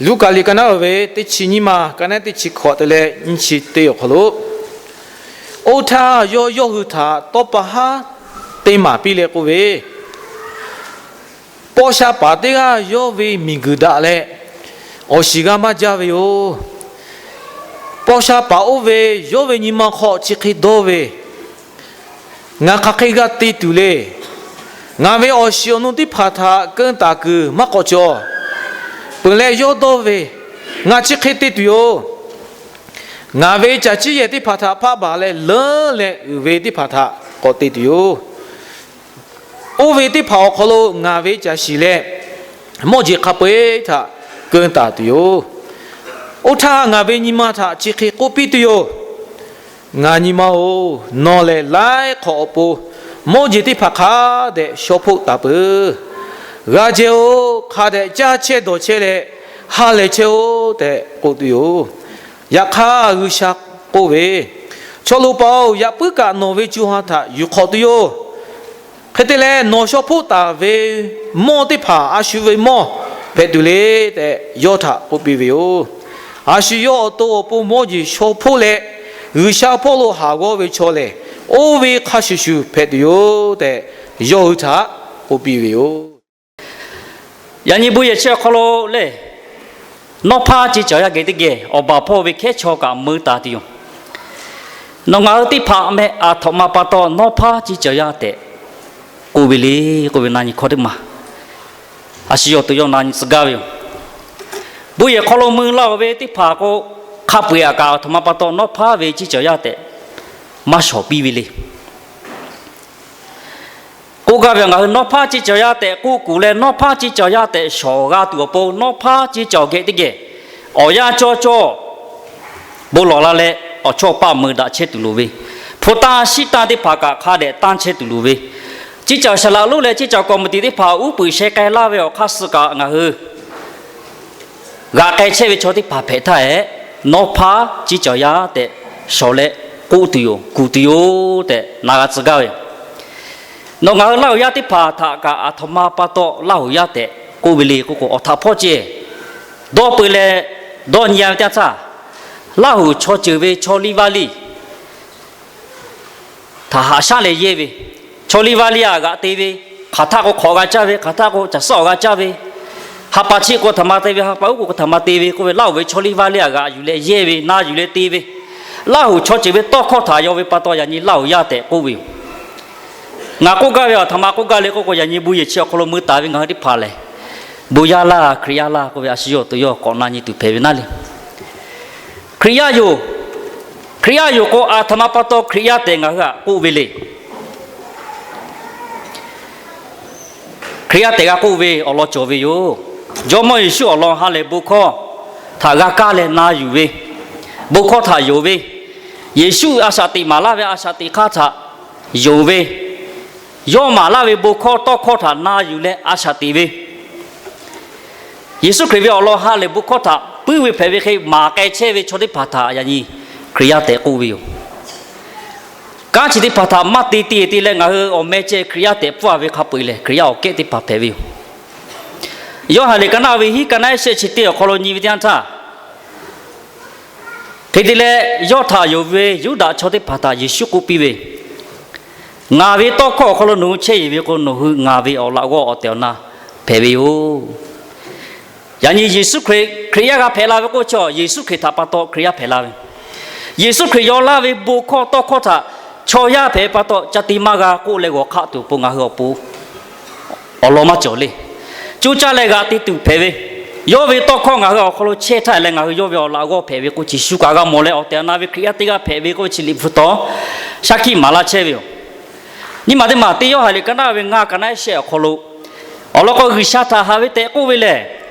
Luˉkaꞈ liꞈ ka naˉ uiˍ ve teˇ chi nyiˇ ma, ka naˉ teˇ chi hkawꞈ te leh nyiˇ chi teˇ awˬ hk'aw lo, oˇ htaˇ yawˇ yawˇ hui htaꞈ tawˇ pa haˉ te maˍ piˇ leh k'oˆ ve, Paw sha paˍ teˇ g'aˇ yawˇ ve miˬguiˬ daꞈ leh, awˬ shiˍ g'a maˇ jaˇ ve yoˬ. Paw sha paˍ oˇ ve yawˇ ve nyi ma hk'aw chi hk'e dawˇ ve, Ngaˬ hk'aˬ hk'e g'a te tuˬ le. Ngaˬ ve awˬ shiˍ awˬ nu teˇ hpaˍ htaꞈ keu taˍ kuiˬ maˇ k'awꞈ cawˬ. Peuˬ leh yawˇ dawˇ ve, Ngaˬ chi hk'e te tuˬ yoˬ. Ngaˬ ve caˬ ciˇ yehˬ teˇ hpaˍ htaꞈ hpaˆ baˬ leh leuˉ leh uiˍ ve teˇ hpaˍ htaꞈ k'awꞈ te tuˬ yoˬ. Oˇ ve teˇ hpaˍ awˬ hk'aw lo ngaˬ ve caˬ shiˍ leh mawˇ jeˬ hk'a peu-eˬ htaꞈ keu taˍ tuˬ yoˬ. Oˇ htaˇ ngaˬ ve nyi ma htaꞈ chi hk'e k'oˆ piˇ tuˬ yoˬ. Ngaˬ nyi ma-oˬ, nawˬ lehˬ laiˉ hk'awꞈ awˬ pon mawˇ jeˬ teˇ hpaˍ hk'a dehꞈ shaw hpoˆ taˍ peuˬ. G'a jehˬ-oˬ, hk'a dehꞈ caˇ chehˇ dawˬ chehˇ leh ha lehˬ chehˇ-oˆ tehꞈ k'oˆ tuˬ yoˬ. Yaꞈ hk'aˇ G'uiˬsha k'oˆ ve, Chaw loˍ paˍ-oˬ, yaꞈ puiˉ kaꞈ nawˬ ve co ha htaꞈ yuˬ hk'awꞈ tuˬ yoˬ. Hk'e te leh, nawˬ shaw hpoˆ taˍ ve mawˇ teˇ hpaˍ a shu ve mawˇ hpehꞈ tuˬ le tehꞈ yawˇ htaꞈ k'oˆ piˇ ve yoˬ. A shu yawˇ awˬ to awˬ pon mawˇ jeˬ shaw hpoˆ leh, G'uiˬsha hpawˇ lo haˍ g'awˇ ve chaw lehˬ, oˇ ve hk'a shuˍ shuˍ hpehꞈ tuˬ yoˬ tehꞈ yawˇ hui htaꞈ k'oˆ piˇ ve yoˬ. Yaꞈ nyi bon yehˬ chi awˬ hk'aw lo lehˬ, Nawˇ hpaˇ ceˇ cawˬ yaˇ geh teˇ geh awˬ baˬ hpawˇ ve hkehˉ chaw kaꞈ meuˇ taˍ tuˬ yoˬ. Nawˬ ngaˬ hui teˇ hpaˍ meh aˬ htoꞈ ma pa taw nawˇ hpaˇ ceˇ cawˬ yaˇ tehꞈ k'oˆ ve le k'oˆ ve, na nyi hkawˇ teˇ maˬ a shu yawˇ awˬ to yawˇ na nyi tcuh gaˇ ve yoˬ. Bon yehˬ hk'aw lo mui laˇ-oˬ ve teˇ hpaˍ k'o, hk'a peu-eˬ aꞈ kaꞈ aˬ htoꞈ ma pa taw nawˇ hpaˇ ve ceˇ cawˬ yaˇ tehꞈ maˇ shawˍ piˇ ve le. K'oˆ gaˇ ve, ngaˬ hui nawˇ hpaˇ ceˇ cawˬ yaˇ tehꞈ k'oˆ kuˬ leh, nawˇ hpaˇ ceˇ cawˬ yaˇ tehꞈ shawˍ g'a tuˬ awˬ pon, nawˇ hpaˇ ceˇ cawˬ geh teˇ geh awˬ yanˇ cawˇ cawˇ bon lawˬ la leh, awˬ chawˇ paˆ mui daꞈ chehˇ tuˬ loˍ ve, hpu tanˇ shiˉ tanˇ teˇ hpaˍ kaꞈ hk'a dehꞈ tanˇ chehˇ tuˬ loˍ ve, ceˇ cawˬ shaˍ laꞈ lonˉ leh ceˇ cawˬ kawˍ miˬ tiˍ teˇ hpaˍ uˉ peunˍ sheh k'ai laˇ ve awˬ hk'aˇ suh kaꞈ ngaˬ hui g'aꞈ k'ai chehˇ ve chaw teˇ hpaˍ hpehꞈ htaˇ hehꞈ, nawˇ hpaˇ ceˇ cawˬ yaˇ tehꞈ shawˍ leh k'oˆ tuˬ yoˬ, kuˬ tuˬ yoˬ tehꞈ na g'a tcuh gaˇ ve yoˬ. Nawˬ ngaˬ hui Laˇ huˍ yaˇ teˇ hpaˍ htaꞈ kaꞈ aˬ htoꞈ ma pa taw Laˇ huˍ yaˇ tehꞈ k'oˆ ve le k'oˆ k'o, awˬ htaꞈ hpawˇ ceh dawˇ peu leh dawˇ nyi-a ve teˇ yanˇ htaˇ, Laˇ huˍ chaw ceuˬ ve chaw liˇ vaˇ liˇ htaꞈ haꞈ shaˉ leh yehˇ ve, chaw liˇ vaˇ liˇ aꞈ g'aꞈ te ve, hk'aˬ htaˆ k'o hk'awꞈ g'a caˇ ve, hk'aˬ htaˆ k'o caˬ suhˉ awˬ g'a caˇ ve, ha pa chi k'o htaꞈ ma te ve, ha pa uˉ k'o htaꞈ ma te ve k'oˆ ve, Laˇ huˍ ve chaw liˇ vaˇ liˇ aꞈ g'aꞈ yuˬ leh yehˇ ve, na yuˬ leh te ve, Laˇ huˍ chaw ceuˬ ve tawˇ hkawˇ htaꞈ yaw ve pa taw yaꞈ nyi Laˇ huˍ yaˇ tehꞈ k'oˆ ve yoˬ. Ngaˬ k'oˆ gaˇ ve aˬ htoꞈ ma k'oˆ gaˇ le k'oˆ k'o, yaꞈ nyi bon yehˬ chi awˬ hk'aw lo mui taˍ ve ngaˬ hui teˇ hpaˍ lehˬ, bon yaˇ laˇ, Hkriꞈ yaˇ laˇ k'oˆ ve a shu yawˇ awˬ to yawˇ k'awꞈ na nyi tuˬ hpehꞈ ve naˉ le. Hkriꞈ yaˇ yoˬ. Hkriꞈ yaˇ yoˬ k'o, aˬ htoꞈ ma pa taw Hkriꞈ yaˇ tehꞈ ngaˬ hui htaꞈ k'oˆ ve le. Hkriꞈ yaˇ tehꞈ g'a k'oˆ ve awˬ lawn cawˬ ve yoˬ. Jawˇmawˇ Yeˍsuˆ awˬ lawn ha lehˬ bon hkawˇ htaꞈ g'a kaˇ leh na yuˬ ve, bon hkawˇ htaꞈ yonˍ ve, Yeˍsuˆ a shaꞈ teꞈ maˍ laˇ ve a shaꞈ teꞈ hk'aˇ htaꞈ yonˍ ve, yawˇ maˍ laˇ ve bon hkawˇ tawˇ hkawˇ htaꞈ na yuˬ leh a shaꞈ teꞈ ve, Yeˍsuˆ Hkriꞈ ve awˬ lawn ha lehˬ bon hkawˇ htaꞈ puiˉ ve hpehꞈ ve hk'e maˍ k'ai chehˇ ve chaw teˇ hpaˍ htaꞈ yaꞈ nyi Hkriꞈ yaˇ tehꞈ k'oˆ ve yoˬ. Kanˉ chi teˇ hpaˍ htaꞈ maˇ te te te leh ngaˬ hui awˬ meh ceh Hkriꞈ yaˇ tehꞈ pfuhˇ a ve hk'a peu-eˬ lehˬ, Hkriꞈ yaˇ awˬ kehˉ teˇ hpaˍ hpehꞈ ve yoˬ. Yoˇhanˬ liꞈ ka naˆ ve hiˉ ka naˆ shehˆ chi teˇ awˬ hk'aw lo nyi ve teˇ yanˇ htaˇ, hk'e te leh yawˇ htaꞈ yonˍ ve Yuˇdaꞈ chaw teˇ hpaˍ htaꞈ Yeˍsuˆ k'oˆ piˇ ve, Ngaˬ ve tawˇ hkawˇ awˬ hk'aw lo nawˬ hui chehˇ yeˬ ve k'o, nawˬ hui ngaˬ ve awˬ laꞈ g'awˇ awˬ tehˬ awˬ na hpehꞈ ve yoˬ. Yaꞈ nyi Yeˍsuˆ Hkriꞈ, Hkriꞈ yaˇ g'a hpehꞈ la ve k'oˆ chi, Yeˍsuˆ Hkriꞈ htaꞈ pa taw Hkriꞈ yaˇ hpehꞈ la ve. Yeˍsuˆ Hkriꞈ yaw laˇ ve bon hkawˇ tawˇ hkawˇ htaꞈ chaw yaˇ hpehꞈ pa taw ca te maˇ g'a k'oˆ leh g'awˬ hk'aˆ tuˬ awˬ pon ngaˬ hui awˬ pon awˬ lawn maˇ cawˬ le. Coˇ caˇ leh g'aꞈ te tuˬ hpehꞈ ve, yawˇ ve tawˇ hkawˇ ngaˬ hui awˬ hk'aw lo chehˇ htaˇ leh ngaˬ hui yawˇ ve awˬ laꞈ g'awˇ hpehꞈ ve k'oˆ chi shu kaꞈ g'a mawˬ leh awˬ tehˬ awˬ na ve Hkriꞈ yaˇ teˇ g'aˇ hpehꞈ ve k'oˆ ve chi liꞈ hpu taw shaˉ hkiˆ maˍ laˇ chehˇ ve yoˬ. Nyi maˬ teˇ maˬ teˇ Yoˇhanˬ liꞈ ka naˆ ve ngaˇ ka naˆ shehˆ awˬ hk'aw lo awˬ lawn k'o, G'uiˬsha htaꞈ haꞈ ve tehꞈ k'oˆ ve lehˬ,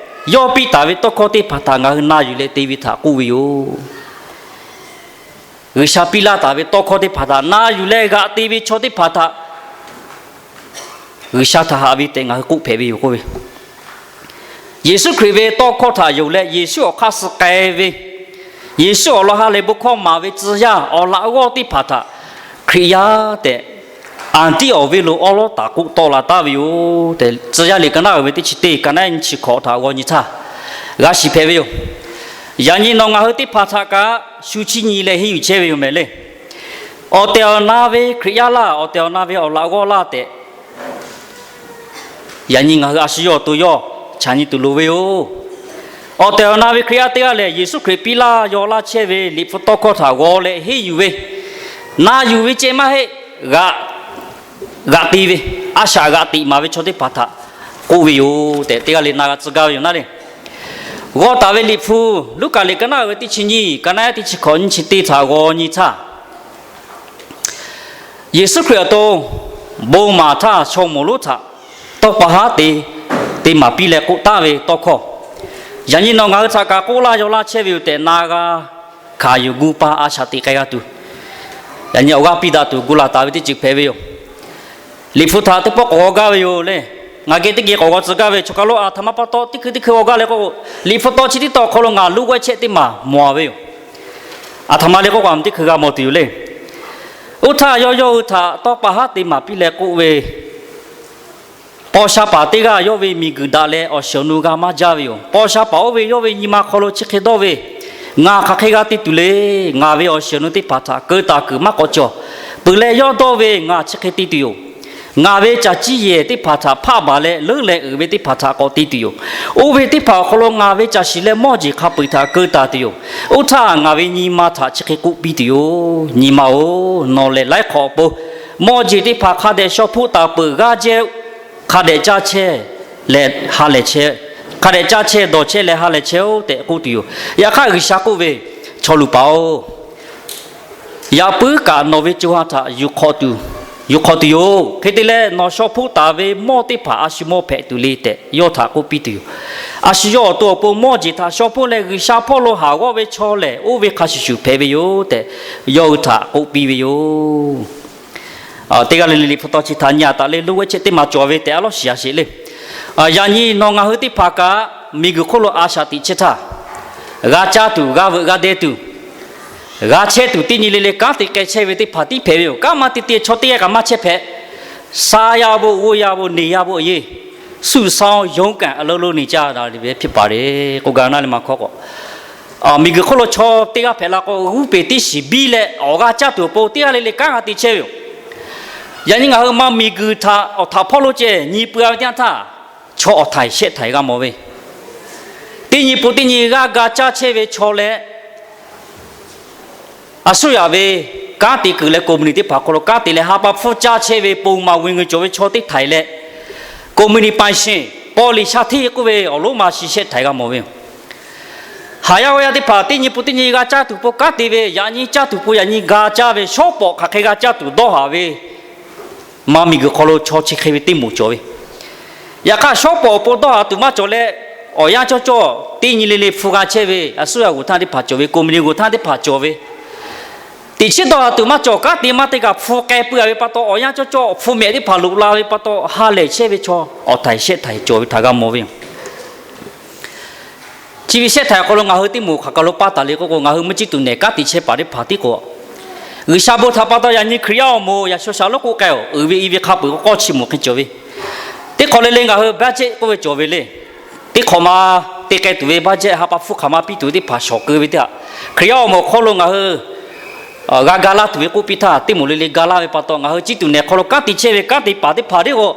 yawˇ piˇ taˍ ve tawˇ hkawˇ teˇ hpaˍ htaꞈ ngaˬ hui na yuˬ leh te ve htaꞈ k'oˆ ve yoˬ. G'uiˬsha piˇ laˇ taˍ ve tawˇ hkawˇ teˇ hpaˍ htaꞈ na yuˬ leh g'aꞈ te ve chaw teˇ hpaˍ htaꞈ G'uiˬsha htaꞈ haꞈ ve tehꞈ ngaˬ hui k'oˆ hpehꞈ ve yoˬ k'oˆ ve, Yeˍsuˆ Hkriꞈ ve tawˇ hkawˇ htaꞈ yonˍ leh Yeˍsuˆ awˬ hk'aˇ suh k'ai ve, Yeˍsuˆ awˬ lawn ha lehˬ bon hkawˇ maˍ ve tcuh yaˇ awˬ laꞈ g'awˇ teˇ hpaˍ htaꞈ Hkriꞈ yaˇ tehꞈ, Anˍtiˆ awˬ venˇ lo awˉ lawˉ taˍ k'oˆ tawˆ la taˍ ve yoˬ tehꞈ, Tcuh yaˇ liꞈ ka naˆ uiˍ ve teˇ chi teˇ ka naˆ nyiˇ chi hkawꞈ htaꞈ g'aw nyi htaˇ, G'a shiˍ hpehꞈ ve yoˬ. Yaꞈ nyi nawˬ ngaˬ hui teˇ hpaˍ htaꞈ kaꞈ shu chiˇ nyi leh henˇ yuˬ chehˇ ve yoˬ mehˍ le. Awˬ tehˬ awˬ na ve Hkriꞈ yaˇ laˇ, awˬ tehˬ awˬ na ve awˬ laꞈ g'awˇ laˇ tehꞈ, yaꞈ nyi ngaˬ hui a shu yawˇ awˬ to yawˇ chaꞈ nyi tuˬ loˍ ve yoˬ. Awˬ tehˬ awˬ na ve Hkriꞈ yaˇ teˇ g'aˇ lehˬ, Yeˍsuˆ Hkriꞈ piˇ laˇ yaw laˇ chehˇ ve Liꞈ hpu tawˇ hkawˇ htaꞈ g'aw leh henˇ yuˬ ve, na yuˬ ve ceh maˇ heˆ, g'aꞈ g'aꞈ te ve, a shaꞈ g'aꞈ teꞈ maˍ ve chaw teˇ hpaˍ htaꞈ k'oˆ ve yoˬ tehꞈ, teˇ g'aˇ le na g'a tcuh gaˇ ve yoˬ naˉ le. G'aw taˍ ve Liꞈ hpu, Luˉkaꞈ liꞈ ka naˆ uiˍ ve teˇ chi nyiˇ, ka naˆ ehˉ teˇ chi hkawꞈ nyiˇ chi teˇ htaꞈ g'aw nyi htaˇ, Yeˍsuˆ Hkriꞈ awˬ to bon maˍ htaˇ chaw moˍ lonˉ htaꞈ tawˇ pa haˉ te, te maˍ piˇ leh k'oˆ taˍ ve tawˇ hkawˇ, yaꞈ nyi nawˬ ngaˬ hui htaꞈ kaꞈ k'oˆ laˇ yaw laˇ chehˇ ve yoˬ tehꞈ na g'a hkanˍ yuˬ gu pa a shaꞈ teꞈ k'ai g'a tuˬ, yaꞈ nyi awˬ g'aˇ piˇ daꞈ tuˬ gu laˬ taˍ ve teˇ ceuˬ hpehꞈ ve yoˬ. Liꞈ hpu htaꞈ teˇ pawˆ k'awꞈ g'aw gaˇ ve yoˬ le. Ngaˬ geh teˇ geh k'awꞈ g'aw tcuh gaˇ ve, chaw hk'a lo a htoꞈ ma pa taw teˇ hkui teˇ hkui g'aw gaˇ leh k'o, Liꞈ hpu tawˇ chi teˇ tawˆ hk'aw lo ngaˬ lonˉ g'awˇ chehˇ teˇ maˬ mawˬ a ve yoˬ. A htoꞈ ma le k'oˆ k'o, a mvuhˇ teˇ hkui g'a mawˬ tuˬ yoˬ le. Oˇ htaˇ yawˇ yawˇ hui htaꞈ tawˇ pa haˉ te maˍ piˇ leh k'oˆ ve, Paw sha paˍ teˇ g'aˇ yawˇ ve miˬguiˬ daꞈ leh awˬ shiˍ awˬ nu g'a maˇ jaˇ ve yoˬ. Paw sha paˍ oˇ ve yawˇ ve nyi ma hk'aw lo chi hk'e dawˇ ve, Ngaˬ hk'aˬ hk'e g'a te tuˬ le. Ngaˬ ve awˬ shiˍ awˬ nu teˇ hpaˍ htaꞈ keu taˍ kuiˬ maˇ k'awꞈ cawˬ. Peuˬ leh yawˇ dawˇ ve, Ngaˬ chi hk'e te tuˬ yoˬ. Ngaˬ ve caˬ ciˇ yehˬ teˇ hpaˍ htaꞈ hpaˆ baˬ leh leuˉ leh uiˍ ve teˇ hpaˍ htaꞈ k'awꞈ te tuˬ yoˬ. Oˇ ve teˇ hpaˍ awˬ hk'aw lo ngaˬ ve caˬ shiˍ leh mawˇ jeˬ hk'a peu-eˬ htaꞈ keu taˍ tuˬ yoˬ. Oˇ htaˇ ngaˬ ve nyi ma htaꞈ chi hk'e k'oˆ piˇ tuˬ yoˬ. Nyi ma-oˬ, nawˬ lehˬ laiˉ hk'awꞈ awˬ pon mawˇ jeˬ teˇ hpaˍ hk'a dehꞈ shaw hpoˆ taˍ peuˬ, g'aˇ jehˇ hk'a dehꞈ caˇ chehˇ leh ha lehˬ chehˇ, hk'a dehꞈ caˇ chehˇ dawˬ chehˇ leh ha lehˬ chehˇ-oˆ tehꞈ k'oˆ tuˬ yoˬ. Yaꞈ hk'aˇ G'uiˬsha k'oˆ ve, Chaw luˬ paˍ-oˬ, yaꞈ puiˉ kaꞈ nawˬ ve co ha htaꞈ yuˬ hk'awꞈ tuˬ yoˬ. Hk'e te leh nawˬ shaw hpoˆ taˍ ve mawˇ teˇ hpaˍ a shu mawˇ hpehꞈ tuˬ le tehꞈ yawˇ htaꞈ k'oˆ piˇ tuˬ yoˬ. A shu yawˇ awˬ to awˬ pon mawˇ jeˬ htaꞈ shaw hpoˆ leh G'uiˬsha hpawˇ lo haˍ g'awˇ ve chaw lehˬ, oˇ ve hk'a shuˍ shuˍ hpehꞈ ve yoˬ tehꞈ yawˇ hui htaꞈ k'oˆ piˇ ve yoˬ. Teˇ g'aˇ le le Liꞈ hpu tawˇ chi htaꞈ nyi-a taˍ le, lonˉ g'awˇ chehˇ teˇ maˬ cawˬ ve tehꞈ a lawˉ shiˍ a sheˍ le. Yaꞈ nyi nawˬ ngaˬ hui teˇ hpaˍ kaꞈ miˬguiˬ hk'oˆ lo a shaꞈ teꞈ chehˇ htaˇ, g'a caˇ tuˬ, g'a veuꞈ g'a deh tuˬ, g'a chehˇ tuˬ teˇ nyi le le kanˉ te k'ai chehˇ ve teˇ hpaˍ tiˉ hpehꞈ ve yoˬ. Kanˉ maˇ te te chaw teˇ g'aˇ kaꞈ maˇ chehˇ hpehꞈ. Sa yaˇ vo, g'oˇ yaˇ vo, neˬ yaˇ vo, a yeˇ สุขสบาย yoˬ kaꞈ a lo lo neˬ caˇ daꞈ ve hpehꞈ paˍ le k'oˆ gaˇ naˇ le ma hkawˇ k'o, miˬguiˬ hk'oˆ lo chaw teˇ g'aˇ hpehꞈ la k'o, g'uˇ peˬ teˇ shiˍ biˇ leh awˬ g'aˇ caˇ tuˬ awˬ pon teˇ g'aˇ le le kanˉ g'a te chehˇ ve yoˬ. Yaꞈ nyi ngaˬ hui ma miˬguiˬ htaꞈ awˬ htaꞈ hpawˇ lo ceh nyi peuˬ-a ve teˇ yanˇ htaˇ, chaw awˬ htaiˍ shehˆ htaiˍ g'a mawˬ ve, teˇ nyi pun teˇ nyi g'aˇ ga caˇ chehˇ ve chaw leh, a suˉ yaꞈ ve kanˉ te kuiˬ leh ကုမ္ပဏီ teˇ hpaˍ hk'aw lo kanˉ te leh ha pa hpfuhˇ caˇ chehˇ ve pon ma ဝင်ငွေ cawˬ ve chaw teˇ htaiˍ leh, ကုမ္ပဏီပိုင်ရှင် ပေါ်လစီ ထဲ k'oˆ ve awˬ lonˉ ma shi shehˆ htaiˍ g'a mawˬ ve yoˬ. Haˍ yaˇ g'awˇ yaˇ teˇ hpaˍ teˇ nyi pun teˇ nyi g'a caˇ tuˬ pon kanˉ te ve, yaꞈ nyi caˇ tuˬ pon yaꞈ nyi ga caˇ ve, shawˉ pawˍ hk'aˬ hk'e g'a caˇ tuˬ dawˇ haˍ ve, ma miˬguiˬ hk'aw lo chaw chi hk'e ve teˇ moˍ cawˬ ve. Yaꞈ hk'aˇ shawˉ pawˍ awˬ pon dawˇ haˍ tuˬ maˇ cawˬ leh, awˬ yanˇ cawˇ cawˇ teˇ nyi le le hpu g'a chehˇ ve, a suˉ yaꞈ g'uˬ htaˇ teˇ hpaˍ cawˬ ve, ကုမ္ပဏီ g'uˬ htaˇ teˇ hpaˍ cawˬ ve, teꞈ chiˉ dawˇ haˍ tuˬ maˇ cawˬ, kanˉ te maˇ te kaꞈ hpu k'ai peuˬ-a ve pa taw, awˬ yanˇ cawˇ cawˇ hpu mehˍ teˇ hpaˍ loꞈ la ve pa taw, ha lehˬ chehˇ ve chaw awˬ htaiˍ shehˆ htaiˍ cawˬ ve htaꞈ g'a mawˬ ve yoˬ. Chi ve shehˆ htaiˍ awˬ hk'aw lo ngaˬ hui teˇ moˍ hk'aˬ kaˬ lo paˇ taˍ le k'oˆ k'o, ngaˬ hui mvuhˇ ciˇ tuˬ nehˬ kanˉ te chehˇ paˍ teˇ hpaˍ tiˉ k'o, G'uiˬsha bon htaꞈ pa taw yaꞈ nyi Hkriꞈ yaˇ awˬ moˍ yaꞈ shaw shaˍ lonˉ k'oˆ k'ai-oˬ, uiˍ ve i ve hk'a peuˬ k'o k'awˇ chi moˍ hk'e cawˬ ve. Teˇ hk'awꞈ le le ngaˬ hui budget k'oˆ ve cawˬ ve le. Teˇ hk'awꞈ ma te k'ai tuˬ ve budget ha pa hpfuhˇ hk'aˬ ma piˇ tuˬ ve teˇ hpaˍ shawˍ keu ve teˇ htaꞈ, Hkriꞈ yaˇ awˬ moˍ hk'aw lo ngaˬ hui g'a ga laˇ tuˬ ve k'oˆ piˇ htaˇ, teˇ moˍ le le ga laˇ ve pa taw, ngaˬ hui ciˇ tuˬ nehˬ hk'aw lo kanˉ te chehˇ ve kanˉ te paˍ teˇ hpaˍ tiˉ k'o,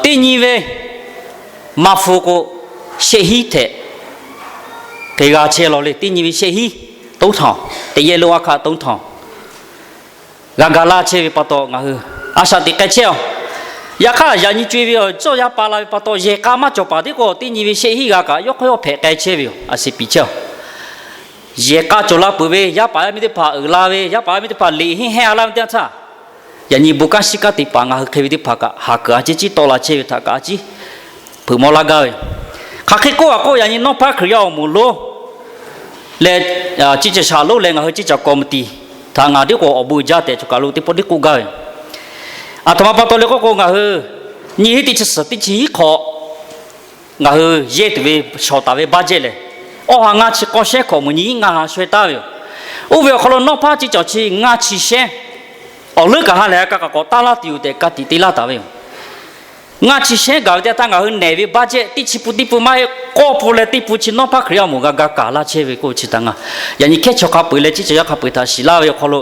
teˇ nyi ve maˇ hpu k'o, shehˆ hinˉ tehꞈ hk'e g'a chehˇ law le. Teˇ nyi ve shehˆ hinˉ, သုံးထောင်, teˇ yehˇ lonˉ a hkaˆ သုံးထောင် g'a ga laˇ chehˇ ve pa taw, ngaˬ hui a shaꞈ teꞈ k'ai chehˇ-oˬ. Yaꞈ hk'aˇ yaꞈ nyi co-e ve awˬ cawˇ yaˇ pa la ve pa taw, yehˬ k'a maˇ cawˬ paˍ tiˉ k'o, teˇ nyi ve shehˆ hinˉ g'a kaꞈ yawˇ hk'aˇ yawˇ hpehꞈ k'ai chehˇ ve yoˬ. A shiˍ piˍ chehˇ-oˬ. Yehˬ k'a cawˬ la peuˬ ve yaˇ paˍ yaˇ miˇ teˇ hpaˍ uiˍ la ve, yaˇ paˍ yaˇ miˇ teˇ hpaˍ liꞈ henˇ henˇ a laˇ ve teˇ yanˇ htaˇ, yaꞈ nyi bon kanˉ shiˉ kanˉ te paˍ ngaˬ hui hk'e ve teˇ hpaˍ kaꞈ, haˍ kuiˬ a ciˉ ciˉ tawˆ la chehˇ ve htaꞈ kaꞈ a ciˉ hpeuꞈ maw laˇ gaˇ ve. Hk'aˬ hk'e k'oˆ a k'o, yaꞈ nyi nawˉ hpaˇ Hkriꞈ yaˇ awˬ moˍ lonˉ leh, ciˇ caˬ shaˍ lonˉ leh ngaˬ hui ciˇ caˬ ကော်မတီ htaꞈ ngaˬ tiˉ k'o awˬ bon uiˍ jaˇ tehꞈ cawˬ kaˬ lo teˇ pawˆ tiˉ k'oˆ gaˇ ve. A htoꞈ ma pa taw le k'oˆ k'o, ngaˬ hui nyiˇ hinˉ teˇ chi suhˍ teˇ chi hiˉ hk'awꞈ ngaˬ hui yehˇ tuˬ ve shawˍ taˍ ve budget lehˬ, awˬ ha ngaˇ chi k'awˇ shehˉ hkawꞈ meuꞈ nyi ngaˇ ha shawehˇ taˍ ve yoˬ. Oˇ ve awˬ hk'aw lo nawˉ hpaˇ ciˇ caˬ chi ngaˇ chi shehˉ awˬ leuˉ kaꞈ ha lehˬ a kaꞈ k'awꞈ taˇ laˇ tuˬ yoˬ tehꞈ ka tiꞈ te laˇ taˍ ve yoˬ. Ngaˇ chi shehˉ gaˬ ve teˇ htaˇ ngaˬ hui nehˬ ve budget teˇ chi pun teˇ pun maˇ heˆ, k'awˇ pun leh teˇ pun chi nawˉ hpaˇ Hkriꞈ yaˇ awˬ moˍ g'a ga kaˬ laˇ chehˇ ve k'oˆ chi htaꞈ ngaˬ yaꞈ nyi hkehˉ chaw hk'a peu-eˬ leh chi cawˬ yaˇ hk'a peu-eˬ htaꞈ shiˍ laˇ ve awˬ hk'aw lo,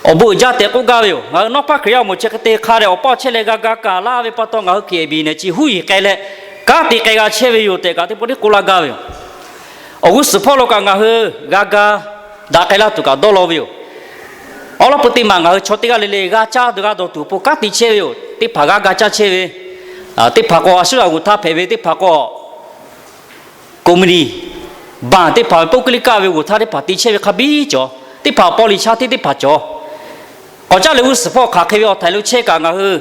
awˬ bon uiˍ jaˇ tehꞈ k'oˆ gaˇ ve yoˬ. Ngaˬ hui nawˉ hpaˇ Hkriꞈ yaˇ awˬ moˍ chi hk'e te hk'a dehꞈ awˬ paˇ chehˇ leh g'a ga kaˬ laˇ ve pa taw, ngaˬ hui K B nehˬ chi huˉ yiˍ k'ai leh kanˉ te k'ai g'a chehˇ ve yoˬ tehꞈ kaꞈ teˇ pawˆ tiˉ k'oˆ laˇ gaˇ ve yoˬ. Awˬ g'uˇ suhˍ hpawˇ lo kaꞈ ngaˬ hui g'a ga daꞈ k'ai laˇ tuˬ kaꞈ dawˇ law ve yoˬ. Awˬ lawn peu teˇ maˬ ngaˬ hui chaw teˇ g'aˇ le le g'aˇ caˇ tuˬ g'aˇ dawˬ tuˬ awˬ pon kanˉ te chehˇ ve yoˬ. Teˇ hpaˍ g'aˇ ga caˇ chehˇ ve, teˇ hpaˍ k'o a shu a g'oˬ htaˇ hpehꞈ ve, teˇ hpaˍ k'o company, bank teˇ hpaˍ ve ပုဂ္ဂလိက ve g'oˬ htaˇ teˇ hpaˍ te chehˇ ve hk'a biˇ cawˬ. Teˇ hpaˍ paw liꞈ sha hteˇ teˇ hpaˍ cawˬ. K'awꞈ caˇ leh g'uˇ suhˍ hpawˇ hk'aˬ hk'e ve awˬ htaiˍ lo chehˇ kaꞈ ngaˬ hui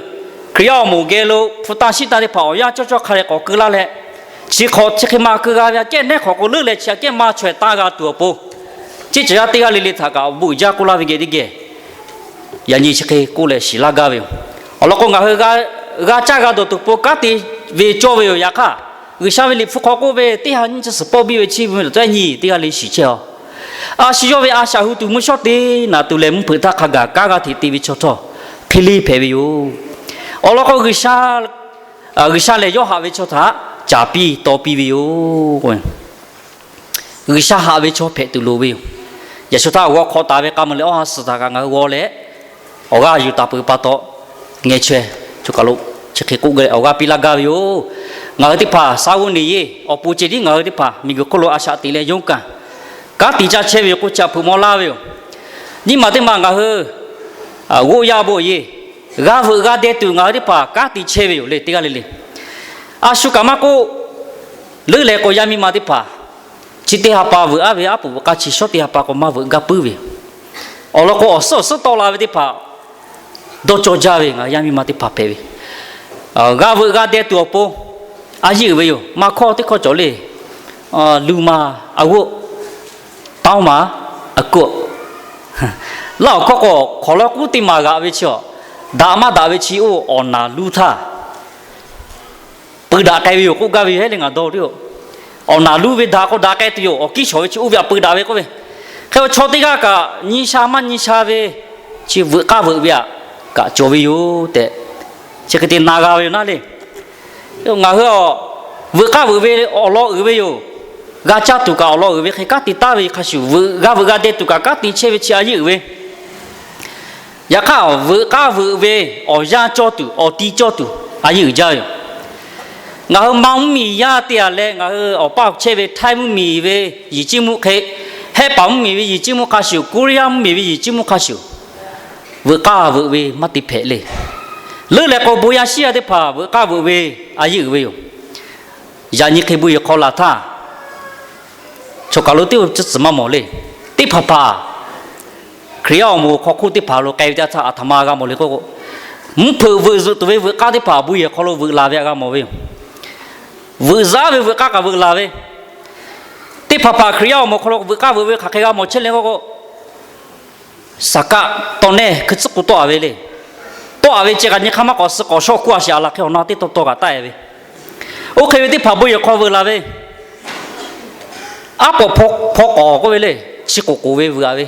Hkriꞈ yaˇ awˬ moˍ geh lo hpu taˇ shiˉ taˇ teˇ hpaˍ awˬ yanˇ cawˇ cawˇ hk'a leh k'awꞈ keu laˇ leh, chi hk'awꞈ chi hk'e ma keu g'a ve aꞈ kehˉ nehˉ hk'awꞈ k'o leuˉ leh chi aꞈ kehˉ ma chaweh taˇ g'a tuˬ awˬ pon, ceˇ cawˬ yaˇ teˇ g'aˇ le le htaꞈ kaꞈ awˬ bon uiˍ jaˇ k'oˆ laˇ ve geh teˇ geh yaꞈ nyi chi hk'e k'oˆ leh shiˍ laˇ gaˇ ve yoˬ. Awˬ lawn k'o ngaˬ hui g'a caˇ g'a dawˬ tuˬ awˬ pon kanˉ te ve cawˇ ve yoˬ. Yaꞈ hk'aˇ, G'uiˬsha ve Liꞈ hpu hk'aw k'oˆ ve teˇ ha nyiˇ chi suhˍ pawˆ biˇ ve chi ve tawˆ nyi teˇ g'aˇ le shiˍ chehˇ aw. A shu yawˇ ve a shaꞈ hu tuˬ mvuhˇ shawˉ te naꞈ tuˬ lehˬ mvuhˇ hpeuꞈ htaˇ hk'a gaˬ kanˉ g'a hteꞈ te ve chaw htawˇ hk'e le hpehꞈ ve yoˬ. Awˬ lawn k'o, G'uiˬsha lehˬ yawˇ haꞈ ve chaw htaꞈ caˍ piˇ taw piˇ ve yoˬ. G'uiˬsha haꞈ ve chaw hpehꞈ tuˬ loˍ ve yoˬ. Yaꞈ shu htaˇ awˬ g'aw hk'awꞈ taˍ ve k'a meuˍ leh awˇ ha suhˍ htaꞈ kaꞈ ngaˬ hui g'aw leh, awˬ g'aˇ yuˬ taˍ peuˬ pa taw, ngeh chaweh, choˬ kaˬ lo chi hk'e k'oˆ gaˇ leh awˬ g'aˇ piˇ laˇ gaˇ ve yoˬ. Ngaˬ hui teˇ hpaˍ saˉ g'uˇ neˬ yeˇ awˬ pon ceh tiˉ ngaˬ hui teˇ hpaˍ miˬguiˬ hk'oˆ lo a shaꞈ teꞈ leh yonˇ kaˬ kanˉ te caˇ chehˇ ve yoˬ k'oˆ chi htaꞈ hpeuꞈ maw laˇ ve yoˬ. Nyiˇ maˬ teˇ maˬ ngaˬ hui g'oˆ yaˇ bon yeˬ g'a veuꞈ g'a deh tuˬ ngaˬ hui teˇ hpaˍ kanˉ te chehˇ ve yoˬ le, teˇ g'aˇ le le. A shu kaꞈ maˇ k'oˆ, leuˉ leh k'o yaˇ miˇ ma teˇ hpaˍ chi teˇ ha pa veuꞈ aˉ ve aˉ poꞈ veuꞈ k'aˇ chi shawˉ teˇ ha pa k'o maˇ veuꞈ gaˇ puiˉ ve. Awˬ lawn k'o, awˬ suhˉ awˬ suhˉ tawˆ la ve teˇ hpaˍ dawˇ cawˇ jaˇ ve ngaˬ yaˇ miˇ ma teˇ hpaˍ hpehꞈ ve. G'a veuꞈ g'a deh tuˬ awˬ pon a yeˇ uiˍ ve yoˬ. Maˇ hkawˇ teˇ hkawˇ cawˬ le. Lu ma a g'oˆ, tawˇ ma a koˆ. Laˇ awˬ hkawˇ k'o, hk'awˍ lawˇ k'uˉ teˇ maˬ g'aꞈ ve chi, daꞈ maˇ daꞈ ve chi oˇ awˬ naˍ luˇ htaˇ peu daꞈ k'ai ve yoˬ k'oˆ gaˇ ve yoˬ. Heˆ le ngaˬ dawˇ teˇ-oˬ, awˬ naˍ luˇ ve daꞈ k'o daꞈ k'ai tuˬ yoˬ. Awˬ kiˇ shawˍ ve chi oˇ ve aꞈ peu daꞈ ve k'oˆ ve. Hk'e k'o chaw teˇ g'aˇ kaꞈ nyi sha maˇ nyi sha ve chi veuꞈ k'aˇ veuꞈ ve aꞈ kaꞈ cawˬ ve yoˬ tehꞈ, chi hk'e te na g'a ve yoˬ naˉ le. Ngaˬ hui a veuꞈ k'aˇ veuꞈ ve awˬ lawn uiˍ ve yoˬ. G'a caˇ tuˬ kaꞈ awˬ lawn uiˍ ve hk'e kanˉ te taˍ ve hk'a shuˍ, g'a veuꞈ g'a deh tuˬ kaꞈ kanˉ te chehˇ ve chi a yeˇ uiˍ ve. Yaꞈ hk'aˇ, veuꞈ k'aˇ veuꞈ ve awˬ yanˇ cawˇ tuˬ, awˬ ti cawˇ tuˬ a yeˇ uiˍ jaˇ ve yoˬ. Ngaˬ hui Manˇ mvuhˇmiˬ yaˇ te-a leh ngaˬ hui awˬ paˇ chehˇ ve Htaiˇ mvuhˇmiˬ ve yehˬ ciˉ mvuhˇ hk'e, Hehˆ paˍ mvuhˇmiˬ ve yehˬ ciˉ mvuhˇ hk'a shuˍ, Koˇriˇyaˇ mvuhˇmiˬ ve yehˬ ciˉ mvuhˇ hk'a shuˍ, veuꞈ k'aˇ veuꞈ ve maˇ te hpehꞈ le. Leuˉ leh k'o, bon yaˇ shiˉ yaˇ teˇ hpaˍ veuꞈ k'aˇ veuꞈ ve a yeˇ uiˍ ve yoˬ. Yaꞈ nyi hk'e bon yehˬ hk'aw laˬ htaˇ, chaw kaˬ lo teˇ tcuhˉ tcuhˉ maˇ mawˬ le. Teˇ hpaˍ hpaˍ Hkriꞈ yaˇ awˬ moˍ hk'aw hk'oˆ teˇ hpaˍ lo k'ai ve teˇ yanˇ htaˇ, aˬ htoꞈ ma g'a mawˬ le k'oˆ k'o, mvuhˇ hpeuꞈ veuꞈ zuhꞈ tuˬ ve veuꞈ k'aˇ teˇ hpaˍ bon yehˬ hk'aw lo veuꞈ laˬ ve htaꞈ g'a mawˬ ve yoˬ. Veuꞈ zaˉ ve veuꞈ k'aˇ kaꞈ veuꞈ laˬ ve, teˇ hpaˍ hpaˍ Hkriꞈ yaˇ awˬ moˍ hk'aw lo veuꞈ k'aˇ veuꞈ ve hk'aˬ hk'e g'a mawˬ chehˇ le k'oˆ k'o, saˍ kaˆ tawˇ nehˇ hkui tcuhˉ k'o tawˆ-a ve le. Tawˆ-a ve ceh kaꞈ nyi hk'aˇ maˇ k'awꞈ suh k'awꞈ shawˆ hkuˇ-a sheˍ, a laˬ hk'e awˬ na teˇ taw taw kaꞈ taˆ-e ve. Oˇ hk'e ve teˇ hpaˍ bon yehˬ hk'aw veuꞈ laˬ ve, aˉ pawˍ hpaw k'awꞈ k'oˆ ve le, chi k'oˍ k'oˍ ve veuꞈ-a ve,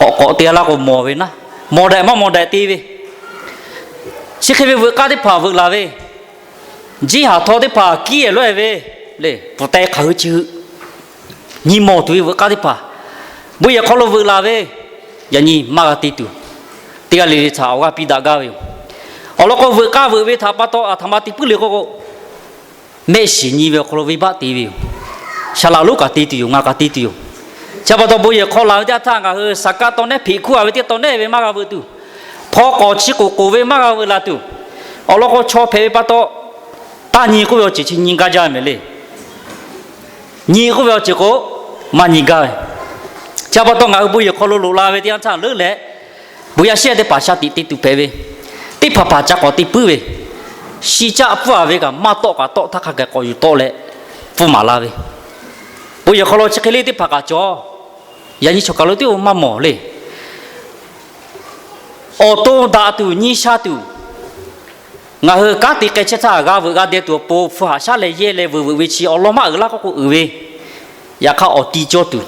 k'awꞈ k'awꞈ te-a laˇ k'o mawˬ ve naˉ, mawˬ daꞈ maˇ mawˬ daꞈ te ve, chi hk'e ve veuꞈ k'aˇ teˇ hpaˍ veuꞈ laˬ ve, jiˇ haˍ htaw teˇ hpaˍ kiˉ-ehˍ lawˉ-ehˍ ve le, pfuhˍ teh hk'aˬ hui chi hui nyi mawˬ tuˬ ve veuꞈ k'aˇ teˇ hpaˍ bon yehˬ hk'aw lo veuꞈ laˬ ve, yaꞈ nyi maˇ g'a te tuˬ, teˇ g'aˇ le le htaꞈ awˬ g'aˇ piˇ daꞈ gaˇ ve yoˬ. Awˬ lawn k'o, veuꞈ k'aˇ veuꞈ ve htaꞈ pa taw aˬ htoꞈ ma te puiˉ le k'oˆ k'o, mehˆ shiˍ nyi ve awˬ hk'aw lo venˇbaˆ te ve yoˬ. Saˍ laꞈ lonˉ kaꞈ te tuˬ yoˬ, ngaˬ kaꞈ te tuˬ yoˬ. Chi pa taw bon yehˬ hk'aw laˬ ve teˇ yanˇ htaˇ ngaˬ hui saˍ kaˆ tawˇ nehˇ hpeꞈ hkuˇ-a ve teˇ tawˇ nehˇ ve maˇ g'a veuꞈ tuˬ, hpaw k'awꞈ chi k'oˍ k'oˍ ve maˇ g'a veuꞈ laˬ tuˬ, awˬ lawn k'o chaw hpehꞈ ve pa taw, taˇ nyi k'oˆ ve awˬ ceuˬ chi nyi gaˇ jaˇ mehˍ le. Nyi k'oˆ ve awˬ ceuˬ k'o, maˇ nyi gaˇ ve. Chi pa taw ngaˬ hui bon yehˬ hk'aw lo loꞈ la ve teˇ yanˇ htaˇ leuˉ leh, bon yaˇ shiˉ yaˇ teˇ hpaˍ shaˍ tiꞈ te tuˬ hpehꞈ ve, teˇ hpaˍ hpaˍ ca k'awꞈ te puiˉ ve, shi caˆ pfuhˇ-a ve kaꞈ maˇ tawˆ kaꞈ tawˆ htaˇ hk'a gaˬ k'awꞈ yuˬ tawˆ leh pfuhˇ maˍ la ve, bon yehˬ hk'aw lo chi hk'e le teˇ hpaˍ kaꞈ cawˬ. Yaꞈ nyi chaw kaˬ lo teˇ maˇ mawˬ le. Awˬ to daꞈ tuˬ nyi sha tuˬ, ngaˬ hui kanˉ te k'ai chehˇ htaˇ g'a veuꞈ g'a deh tuˬ awˬ pon hpu haꞈ shaˉ leh yehˇ leh veuꞈ veuꞈ ve chi awˬ lawn maˇ uiˍ laˇ k'oˆ k'o uiˍ ve, yaꞈ hk'aˇ awˬ ti cawˇ tuˬ,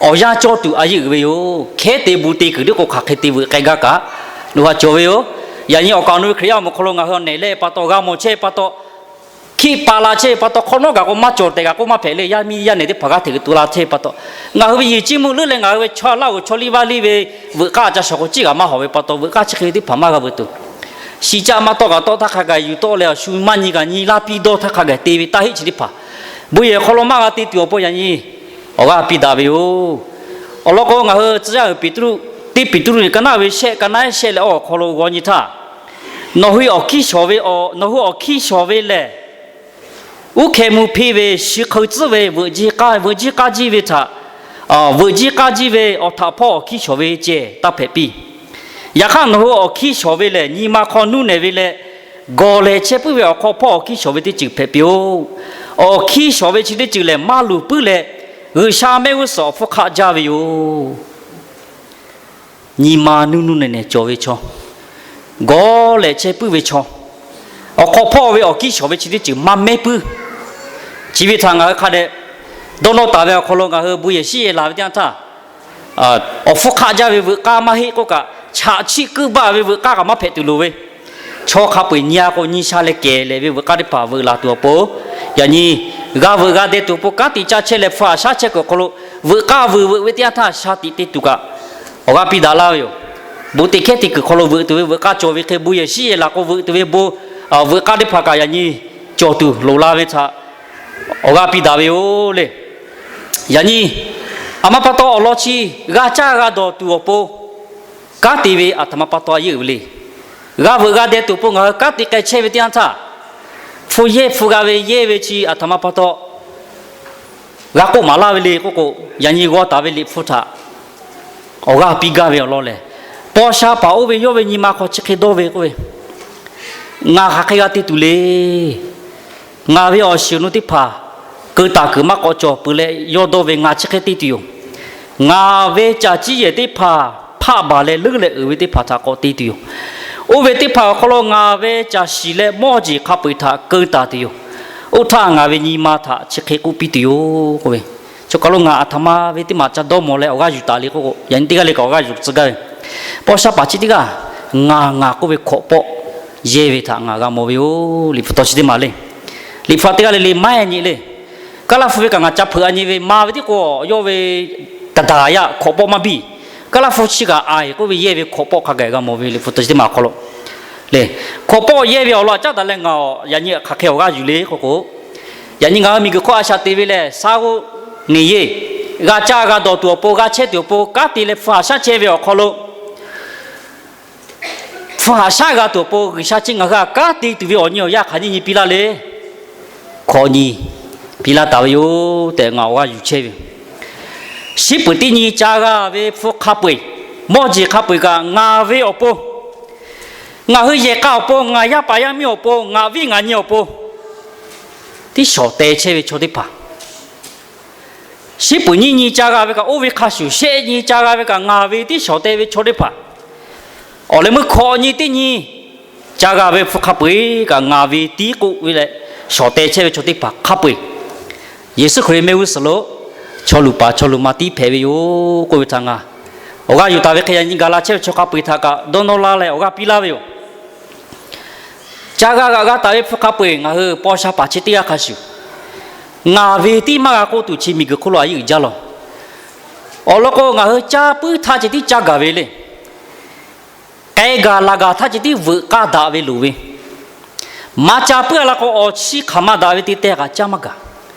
awˬ yanˇ cawˇ tuˬ a yeˇ uiˍ ve yoˬ. Hkehˉ te bon te kuiˬ teˇ k'o hk'aˬ hk'e te veuꞈ k'ai gaˇ kaꞈ, nawˬ hui cawˬ ve yoˬ. Yaꞈ nyi awˬ kaˍ awˬ nu ve Hkriꞈ yaˇ awˬ moˍ hk'aw lo ngaˬ hui awˬ nehˬ leh pa taw g'a mawˬ chehˇ pa taw, hkiˆ paˍ la chehˇ pa taw, hk'awꞈ nawˉ gaˬ k'o maˇ cawˬ tehꞈ g'a k'oˆ maˇ hpehꞈ le. Yaˇ miˇ yaˇ nehˬ teˇ hpaˍ g'aˇ hteꞈ g'uiˬ tu la chehˇ pa taw, ngaˬ hui ve yehˬ ciˇ meuˇ leuˉ leh ngaˬ hui ve chaw laˇ g'oˍ chaw liˇ vaˇ liˇ ve veuꞈ k'aˇ ca shawˍ k'o ciˉ g'aꞈ maˇ hawˍ ve pa taw, veuꞈ k'aˇ chi hk'e ve teˇ hpaˍ maˇ g'a veuꞈ tuˬ, shiˍ caˆ maˇ tawˆ kaꞈ tawˆ htaˇ hk'a gaˬ yuˬ tawˆ leh awˬ shu maˇ nyi kaꞈ nyi laˇ piˇ dawˇ htaˇ hk'a gaˬ te ve taˇ heˆ chi teˇ hpaˍ, bon yehˬ hk'aw lo maˇ g'a te tuˬ awˬ pon yaꞈ nyi awˬ g'aˇ piˇ daꞈ ve yoˬ. Awˬ lawn k'o, ngaˬ hui tcuh yaˇ uiˍ Peˍtruˆ, teˇ Peˍtruˆ liꞈ ka naˆ ve shehˆ, ka naˆ shehˆ leh awˬ hk'aw lo g'aw nyi htaˇ, nawˬ hui awˬ hkiˇ shawˍ ve, nawˬ hui awˬ hkiˇ shawˍ ve lehˬ, uˉ hkeh mvuh hpeˇ ve, shi hk'eun tcuhˉ ve, veuꞈ jiˇ k'aˇ, veuꞈ jiˇ k'aˇ jiˇ ve htaꞈ, veuꞈ jiˇ k'aˇ jiˇ ve awˬ htaꞈ hpawˇ awˬ hkiˇ shawˍ ve ceh taˇ hpehꞈ piˇ. Yaꞈ hk'aˇ, nawˬ hui awˬ hkiˇ shawˍ ve lehˬ, nyi ma hk'aw nuˇ nehˬ ve leh gawˬ lehˬ chehˇ puiˉ ve awˬ hk'aw hpawˇ awˬ hkiˇ shawˍ ve teˇ ceuˬ hpehꞈ piˇ-oˆ. Awˬ hkiˇ shawˍ ve chi teˇ ceuˬ lehˬ, maˇ luˬ puiˉ leh G'uiˬsha mehˆ g'uˇ suhˍ awˬ hpfuhˇ hk'aˆ jaˇ ve yoˬ. Nyi ma nuˇ nuˇ nehˬ nehˬ cawˬ ve chaw, gawˬ lehˬ chehˇ puiˉ ve chaw, awˬ hk'aw hpawˇ ve awˬ hkiˇ shawˍ ve chi teˇ ceuˬ maˇ mehˉ puiˉ. Chi ve htaꞈ ngaˬ hui hk'a dehꞈ dawˇ nawˇ taˍ ve awˬ hk'aw lo ngaˬ hui bon yehˬ shiˉ yehˬ laˬ ve teˇ yanˇ htaˇ, awˬ hpfuhˇ hk'aˆ jaˇ ve veuꞈ k'aˇ maˇ heˆ k'oˆ kaꞈ, chaꞈ chiˆ kuiˇ baˆ ve veuꞈ k'aˇ kaꞈ maˇ hpehꞈ tuˬ loˍ ve, chaw hk'a peu-eˬ nyi-a k'o nyi sha leh kehˬ lehˬ ve veuꞈ k'aˇ teˇ hpaˍ veuꞈ laˬ tuˬ awˬ pon, yaꞈ nyi g'a veuꞈ g'a deh tuˬ awˬ pon kanˉ te caˇ chehˇ leh hpu haꞈ shaˉ chehˇ kuiˬ awˬ hk'aw lo, veuꞈ k'aˇ veuꞈ veuꞈ ve teˇ yanˇ htaˇ sha tiꞈ te tuˬ kaꞈ awˬ g'aˇ piˇ daꞈ laˇ ve yoˬ. Bon teˇ hkehˇ teˇ kuiˬ hk'aw lo veuꞈ tuˬ ve veuꞈ k'aˇ cawˬ ve hk'e, bon yehˬ shiˉ yehˬ laˬ k'o veuꞈ tuˬ ve bon, veuꞈ k'aˇ teˇ hpaˍ kaꞈ yaꞈ nyi cawˬ tuˬ loˍ la ve htaꞈ awˬ g'aˇ piˇ daꞈ ve yoˬ le. Yaꞈ nyi, a ma pa taw awˬ lawn chi g'a caˇ g'a dawˬ tuˬ awˬ pon kanˉ te ve aˬ htoꞈ ma pa taw a yeˇ uiˍ ve le. G'a veuꞈ g'a deh tuˬ awˬ pon ngaˬ hui kanˉ te k'ai chehˇ ve teˇ yanˇ htaˇ, hpu yehˇ hpu g'a ve yehˇ ve chi aˬ htoꞈ ma pa taw g'a k'oˆ maˍ laˇ ve le k'oˆ k'o, yaꞈ nyi g'aw taˍ ve Liꞈ hpu htaꞈ awˬ g'aˇ piˇ gaˇ ve awˬ lawn lehˬ, paw sha paˍ oˇ ve yawˇ ve nyi ma hk'aw chi hk'e dawˇ ve k'oˆ ve, ngaˬ hk'aˬ hk'e g'a te tuˬ le. Ngaˬ ve awˬ shiˍ awˬ nu teˇ hpaˍ keu taˍ kuiˬ maˇ k'awꞈ cawˬ peuˬ leh yawˇ dawˇ ve ngaˬ chi hk'e te tuˬ yoˬ. Ngaˬ ve caˬ ciˇ yehˬ teˇ hpaˍ hpaˆ baˬ leh leuˉ leh uiˍ ve teˇ hpaˍ htaꞈ k'awꞈ te tuˬ yoˬ. Oˇ ve teˇ hpaˍ awˬ hk'aw lo ngaˬ ve caˬ shiˍ leh mawˇ jeˬ hk'a peu-eˬ htaꞈ keu taˍ tuˬ yoˬ. Oˇ htaˇ ngaˬ ve nyi ma htaꞈ chi hk'e k'oˆ piˇ tuˬ yoˬ k'oˆ ve, chaw kaˬ lo ngaˬ aˬ htoꞈ ma ve teˇ maˬ ca dawˇ mawˬ leh awˬ g'aˇ yuˬ taˍ le k'oˆ k'o, yaꞈ nyi teˇ g'aˇ le kaꞈ awˬ g'aˇ yuˬ tcuh gaˇ ve, paw sha paˍ chi teˇ g'aˇ ngaˬ ngaˬ k'oˆ ve hkawꞈ pawˆ yehˇ ve htaꞈ ngaˬ g'a mawˬ ve yoˬ. Liꞈ hpu taw chi teˇ maˬ le. Liꞈ hpu teˇ g'aˇ le le maˇ nyi le. Kaˉ laˇ hpu ve kaꞈ ngaˬ ca hpeuꞈ a nyi ve, ma ve tiˉ k'o yawˇ ve taˍ daˍ yaˇ hkawꞈ pawˆ maˇ biˇ. Kaˉ laˇ hpu chi kaꞈ a k'oˆ ve yehˇ ve hkawꞈ pawˆ hk'a gaˬ g'a mawˬ ve Liꞈ hpu taw chi teˇ maˬ awˬ hk'aw lo le. Hkawꞈ pawˆ yehˇ ve awˬ lawn caˉ daꞈ leh ngaˬ yaꞈ nyi hk'aˬ hk'e awˬ g'aˇ yuˬ le k'oˆ k'o, yaꞈ nyi ngaˬ hui miˬguiˬ hk'oˆ a shaꞈ te ve lehˬ, saˉ g'oˆ neˬ yeˇ g'a caˇ g'a dawˬ tuˬ awˬ pon, g'a chehˇ tuˬ awˬ pon, kanˉ te leh hpu haꞈ shaˉ chehˇ ve awˬ hk'aw lo, hpu haꞈ shaˉ g'a tuˬ awˬ pon G'uiˬsha chi ngaˬ hui htaꞈ kanˉ te tuˬ ve awˬ nyi awˬ yanˇ hk'aˬ nyiˇ nyi piˇ laˇ le. Hkawꞈ nyi piˇ laˇ taˍ ve yoˬ tehꞈ ngaˬ awˬ g'aˇ yuˬ chehˇ ve yoˬ. Shiˉ puiˍ teˇ nyi ca g'a ve hpu hk'a peu-eˬ, mawˇ jeˬ hk'a peu-eˬ kaꞈ ngaˬ ve awˬ pon, ngaˬ hui yehˬ k'a awˬ pon, ngaˬ yaˇ paˍ yaˇ miˇ awˬ pon, ngaˬ viˉ ngaˬ nyi awˬ pon tiˉ shawˍ teh chehˇ ve chaw teˇ hpaˍ, shiˉ puiˍ nyiˇ nyi ca g'a ve kaꞈ oˇ ve hk'a shuˍ, shehˆ nyi ca g'a ve kaꞈ ngaˬ ve tiˉ shawˍ teh ve chaw teˇ hpaˍ, awˬ leh meuˇ hkawꞈ nyi teˇ nyi ca g'a ve hpu hk'a peu-eˬ kaꞈ ngaˬ ve tiˉ k'oˆ ve leh, shawˍ teh chehˇ ve chaw teˇ hpaˍ hk'a peu-eˬ, Yeˍsuˆ Hkriꞈ ve mehˆ g'uˇ suhˍ lo chaw luˬ paˍ chaw luˬ ma tiˉ hpehꞈ ve yoˬ k'oˆ ve htaꞈ ngaˬ awˬ g'aˇ yuˬ taˍ ve hk'e, yaꞈ nyi gaˬ la chehˇ ve chaw hk'a peu-eˬ htaꞈ kaꞈ dawˇ nawˇ laˇ leh awˬ g'aˇ piˇ laˇ ve yoˬ. Ca g'a g'aꞈ g'a taˍ ve hpu hk'a peu-eˬ ngaˬ hui paw sha paˍ chi teˇ g'aˇ hk'a shuˍ, ngaˬ ve tiˉ maˇ g'a k'oˆ tuˬ chi miˬguiˬ hk'oˆ lo a yeˇ uiˍ jaˇ lawˬ. Awˬ lawn k'o, ngaˬ hui caˇ puiˉ htaˇ ceh tiˉ caˇ gaˬ ve le. K'ai gaˬ laˬ gaˬ htaˇ ceh tiˉ veuꞈ k'aˇ daꞈ ve loˍ ve. Maˇ caˇ puiˉ a la k'o, awˬ chi hk'aˬ ma daꞈ ve te teh kaꞈ caˇ maˇ gaˬ.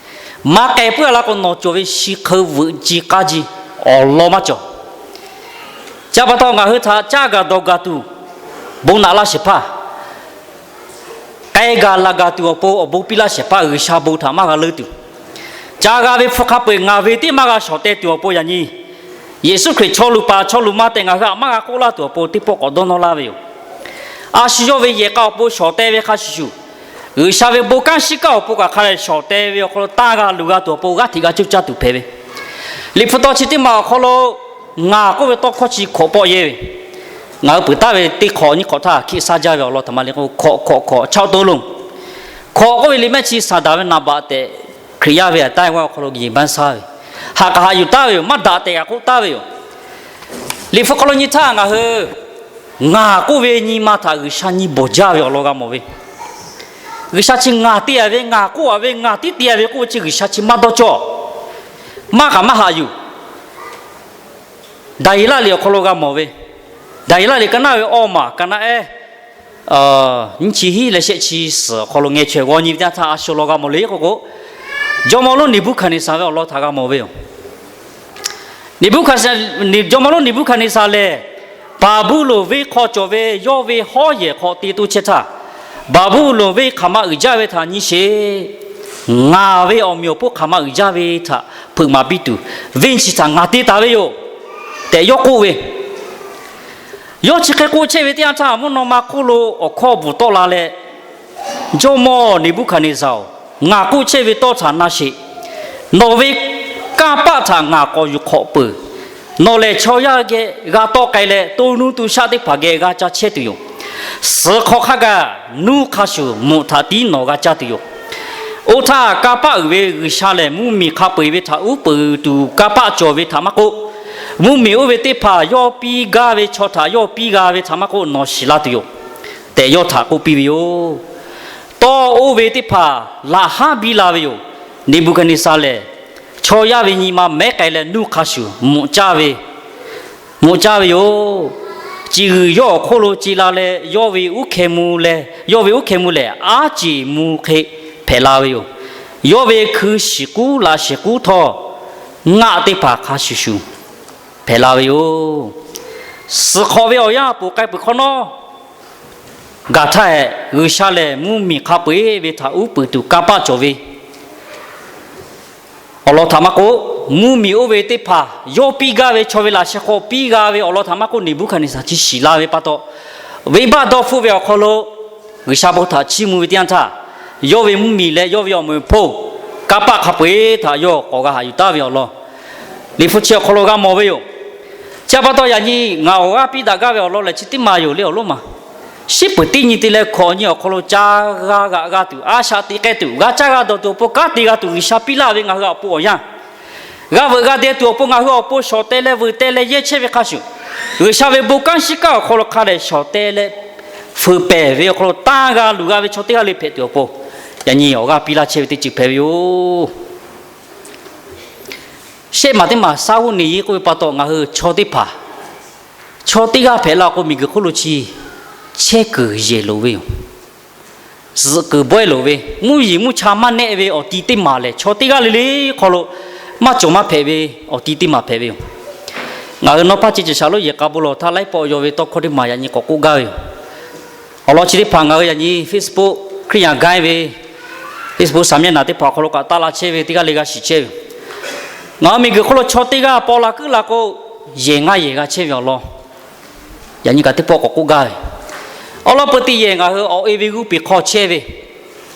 Maˇ k'ai puiˉ a la k'o, nawˬ cawˬ ve shi hk'eun veuꞈ ji k'aˇ ji awˬ lawn maˇ cawˬ. Chi pa taw ngaˬ hui htaꞈ caˇ gaˬ dawˬ gaˬ tuˬ bon naꞈ laˇ shehˍ hpaˇ, k'ai gaˬ laˬ gaˬ tuˬ awˬ pon awˬ bon piˇ laˇ shehˍ hpaˇ G'uiˬsha bon htaꞈ maˇ g'a leuˇ tuˬ, ca g'a ve hpu hk'a peu-eˬ ngaˬ ve tiˉ maˇ g'a shawˍ teh tuˬ awˬ pon yaꞈ nyi Yeˍsuˆ Hkriꞈ chaw luˬ paˍ chaw luˬ ma tehꞈ ngaˬ hui htaꞈ maˇ g'a k'oˆ laˇ tuˬ awˬ pon teˇ pawˆ k'awꞈ dawˇ nawˇ laˇ ve yoˬ. A shu yawˇ ve yehˬ k'a awˬ pon shawˍ teh ve hk'a shuˍ shuˍ, G'uiˬsha ve bon kanˉ shiˉ kanˉ awˬ pon kaꞈ hk'a leh shawˍ teh ve awˬ hk'aw lo tanˇ g'a luˬ g'a tuˬ awˬ pon g'aˇ hteꞈ g'a coˇ caˇ tuˬ hpehꞈ ve. Liꞈ hpu taw chi teˇ maˬ awˬ hk'aw lo ngaˬ k'oˆ ve tawˇ hkawˇ chi hkawꞈ pawˆ yehˇ ve, ngaˬ hui peuˬ taˍ ve teˇ hk'awꞈ nyiˇ hk'awꞈ htaˇ hkiˆ saˉ jaˇ ve awˬ lawn htaꞈ ma le k'o, hkawꞈ hkawꞈ hkawꞈ chaw to lo. Hkawꞈ k'oˆ ve liꞈ mehˆ chi Saˍtanˍ ve naˍ baꞈ tehꞈ Hkriꞈ yaˇ ve aˬ taˇ ve awˬ hk'aw lo yeˬ baˇ saˉ ve, haꞈ kaꞈ haꞈ yuˬ taˍ ve yoˬ. Maˇ daꞈ tehꞈ kaꞈ k'oˆ taˍ ve yoˬ. Liꞈ hpu hk'aw lo nyi htaˇ ngaˬ hui Ngaˬ k'oˆ ve nyi ma htaꞈ G'uiˬsha nyi bawˬ jaˇ ve awˬ lawn g'a mawˬ ve. G'uiˬsha chi ngaˬ te-a ve, ngaˬ k'oˆ-a ve, ngaˬ tiˉ te-a ve k'oˆ ve chi G'uiˬsha chi maˇ dawˇ cawˇ, maˇ k'aꞈ maˇ haꞈ yuˬ. Daˍyeˍlaˆ liꞈ awˬ hk'aw lo g'a mawˬ ve, Daˍyeˍlaˆ liꞈ ka naˆ ve awˇ maˬ ka naˆ ehˉ nyiˇ chi hiˉ leh shehˆ chi suhˍ awˬ hk'aw lo ngeh chaweh g'aw nyi ve teˇ yanˇ htaˇ a shu law g'a mawˬ le k'oˆ k'o, jawˇmawˇ lonˉ Neˍbuˆhkaˍneˍsaˍ ve awˬ lawn htaꞈ g'a mawˬ ve yoˬ. Neˍbuˆhkaˍneˍsaˍ, jawˇmawˇ lonˉ Neˍbuˆhkaˍneˍsaˍ lehˬ, Baˍbuˍlonˍ venˇ hk'aw cawˬ ve yawˇ ve hawˉ yehˬ hk'aw te to chehˇ htaˇ, Baˍbuˍlonˍ venˇ hk'aˬ ma uiˍ jaˇ ve htaꞈ nyi sheˍ. Ngaˬ ve awˬ meꞈ awˬ hponˇ hk'aˬ ma uiˍ jaˇ ve htaꞈ hpeuꞈ maˍ piˇ tuˬ, venˇ chi htaꞈ ngaˬ te taˍ ve yoˬ tehꞈ yawˇ k'oˆ ve. Yawˇ chi hk'e k'oˆ chehˇ ve teˇ yanˇ htaˇ, mvuhˇ naw ma hk'oˆ lo awˬ hkawˇ bvuhˬ tawˆ la leh, Jawˇmawˇ Neˍbuˆhkaˍneˍsaˍ-oˬ, ngaˬ k'oˆ chehˇ ve tawˇ htaꞈ na sheˍ. Nawˬ ve kanˇ paˆ htaꞈ ngaˬ k'awꞈ yuˬ hk'awꞈ peuˬ. Nawˬ lehˬ chaw yaˇ geh g'a tawˆ k'ai leh, to nuˇ to shaˆ teˇ hpaˍ geh g'a ca chehˇ tuˬ yoˬ. Suhˍ hk'aw hk'a gaˬ nuˇ hk'a shuˍ mvuhꞈ htaꞈ tiˉ nawˬ g'a caˇ tuˬ yoˬ. Oˇ htaˇ, kanˇ paˆ uiˍ ve G'uiˬsha lehˬ, mvuhˇmiˬ hk'a peu-eˬ ve htaꞈ uˉ peunˍ tuˬ kanˇ paˆ cawˬ ve htaꞈ maˇ k'oˆ, mvuhˇmiˬ oˇ ve teˇ hpaˍ yawˇ piˇ gaˇ ve chaw htaꞈ yawˇ piˇ g'a ve htaꞈ maˇ k'oˆ, nawˬ shiˍ la tuˬ yoˬ tehꞈ yawˇ htaꞈ k'oˆ piˇ ve yoˬ. Tawˇ oˇ ve teˇ hpaˍ laꞈ haˉ biˇ la ve yoˬ. Neˍbuˍhkaˍneˍsaˍ lehˬ, chaw yaˇ ve nyi ma mehˉ k'ai leh nuˇ hk'a shuˍ mvuhꞈ caˇ ve, mvuhꞈ caˇ ve yoˬ. Ciˬ g'uiˬ yawˇ awˬ hk'oˆ lo ce la leh, yawˇ ve uˉ hkeh mvuh leh, yawˇ ve uˉ hkeh mvuh lehˬ, aˉ ceˬ mvuh hk'e hpehꞈ la ve yoˬ. Yawˇ ve hkui shiˍ k'uˉ laꞈ shiˍ k'uˉ htawˇ, ngaˆ teˇ hpaˍ hk'a shuˍ shuˍ hpehꞈ la ve yoˬ. Suhˍ hk'awꞈ ve awˬ yanˇ ponˬ k'ai peuˬ hk'awꞈ nawˉ, gaˬ htaˇ hehꞈ, G'uiˬsha lehˬ mvuhˇmiˬ hk'a peu-eˬ ve htaꞈ uˉ peunˍ tuˬ kanˇ paˆ cawˬ ve awˬ lawn htaꞈ maˇ k'oˆ, mvuhˇmiˬ oˇ ve teˇ hpaˍ yawˇ piˇ gaˇ ve chaw ve laꞈ sheh hk'aw piˇ g'a ve awˬ lawn htaꞈ maˇ k'oˆ, Neˍbuˆhkaˍneˍsaˍ chi shiˍ la ve pa taw, venˇbaˆ dawˇ hpfuhˆ ve awˬ hk'aw lo G'uiˬsha bon htaꞈ chiˇ mvuh ve teˇ yanˇ htaˇ, yawˇ ve mvuhˇmiˬ leh yawˇ ve awˬ meꞈ awˬ hponˇ kanˇ paˆ hk'a peu-eˬ htaꞈ yawˇ k'awꞈ g'a haꞈ yuˬ taˍ ve awˬ lawn Liꞈ hpu chi awˬ hk'aw lo g'a mawˬ ve yoˬ. Chi pa taw yaꞈ nyi ngaˬ awˬ g'aˇ piˇ daꞈ gaˇ ve awˬ lawn lehˬ, chi teˇ maˬ yoˬ le awˬ lonˉ ma. Shiˉ peuˍ teˇ nyi te leh hkawꞈ nyi awˬ hk'aw lo ca g'a g'aꞈ g'a tuˬ, a shaꞈ teꞈ k'ai tuˬ, g'a caˇ g'a dawˬ tuˬ awˬ pon kanˉ te g'a tuˬ G'uiˬsha piˇ laˇ ve ngaˬ hui awˬ pon awˬ yanˇ, g'a veuꞈ g'a deh tuˬ awˬ pon ngaˬ hui awˬ pon shawˍ teh leh veuꞈ teh leh yehˇ chehˇ ve hk'a shuˍ, G'uiˬsha ve bon kanˉ shiˉ kanˉ awˬ hk'aw lo hk'a dehꞈ shawˍ teh leh feuˍ pehˍ ve awˬ hk'aw lo tanˇ g'a luˬ g'a ve chaw teˇ g'aˇ le hpehꞈ tuˬ awˬ pon, yaꞈ nyi awˬ g'aˇ piˇ laˇ chehˇ ve teˇ ceuˬ hpehꞈ ve yoˬ. Shehˆ maˬ teˇ maˬ saˉ g'uˇ neˬ yeˬ k'oˆ ve pa taw, ngaˬ hui chaw teˇ hpaˍ, chaw teˇ g'aˇ hpehꞈ la k'o, miˬguiˬ hk'oˆ lo chi chehˇ kuiˬ yehˬ loˍ ve yoˬ. Zuhꞈ kuiˬ bawehˇ loˍ ve, mvuhˇ yeˬ mvuhˇ cha maˇ nehˆ ve awˬ ti teˇ maˬ lehˬ, chaw teˇ g'aˇ le le hk'aw lo maˇ cawˬ maˇ hpehꞈ ve awˬ ti teˇ maˬ hpehꞈ ve yoˬ. Ngaˬ hui nawˇ paˇ chi ceuˬ shaˍ lonˉ yehˬ k'a bon lawˬ htaˇ, laiˉ pawˆ yaw ve tawˇ hkawˇ teˇ maˬ yaꞈ nyi k'awꞈ k'oˆ gaˇ ve yoˬ. Awˬ lawn chi teˇ hpaˍ ngaˬ hui yaꞈ nyi Facebook Hkriꞈ yaˇ gaiˇ ve Facebook စာမျက်နှာ teˇ hpaˍ awˬ hk'aw lo kaꞈ taˇ la chehˇ ve teˇ g'aˇ le g'a shiˍ chehˇ ve yoˬ. Ngaˬ hui miˬguiˬ hk'oˆ lo chaw teˇ g'aˇ paw la kuiˉ la k'o, yehˬ ngaˇ yehˬ g'a chehˇ ve awˬ lawn yaꞈ nyi kaꞈ teˇ pawˆ k'awꞈ k'oˆ gaˇ ve. Awˬ lawn peu teˇ yehˬ ngaˬ hui awˬ e ve g'uˇ peˬ hk'aw chehˇ ve,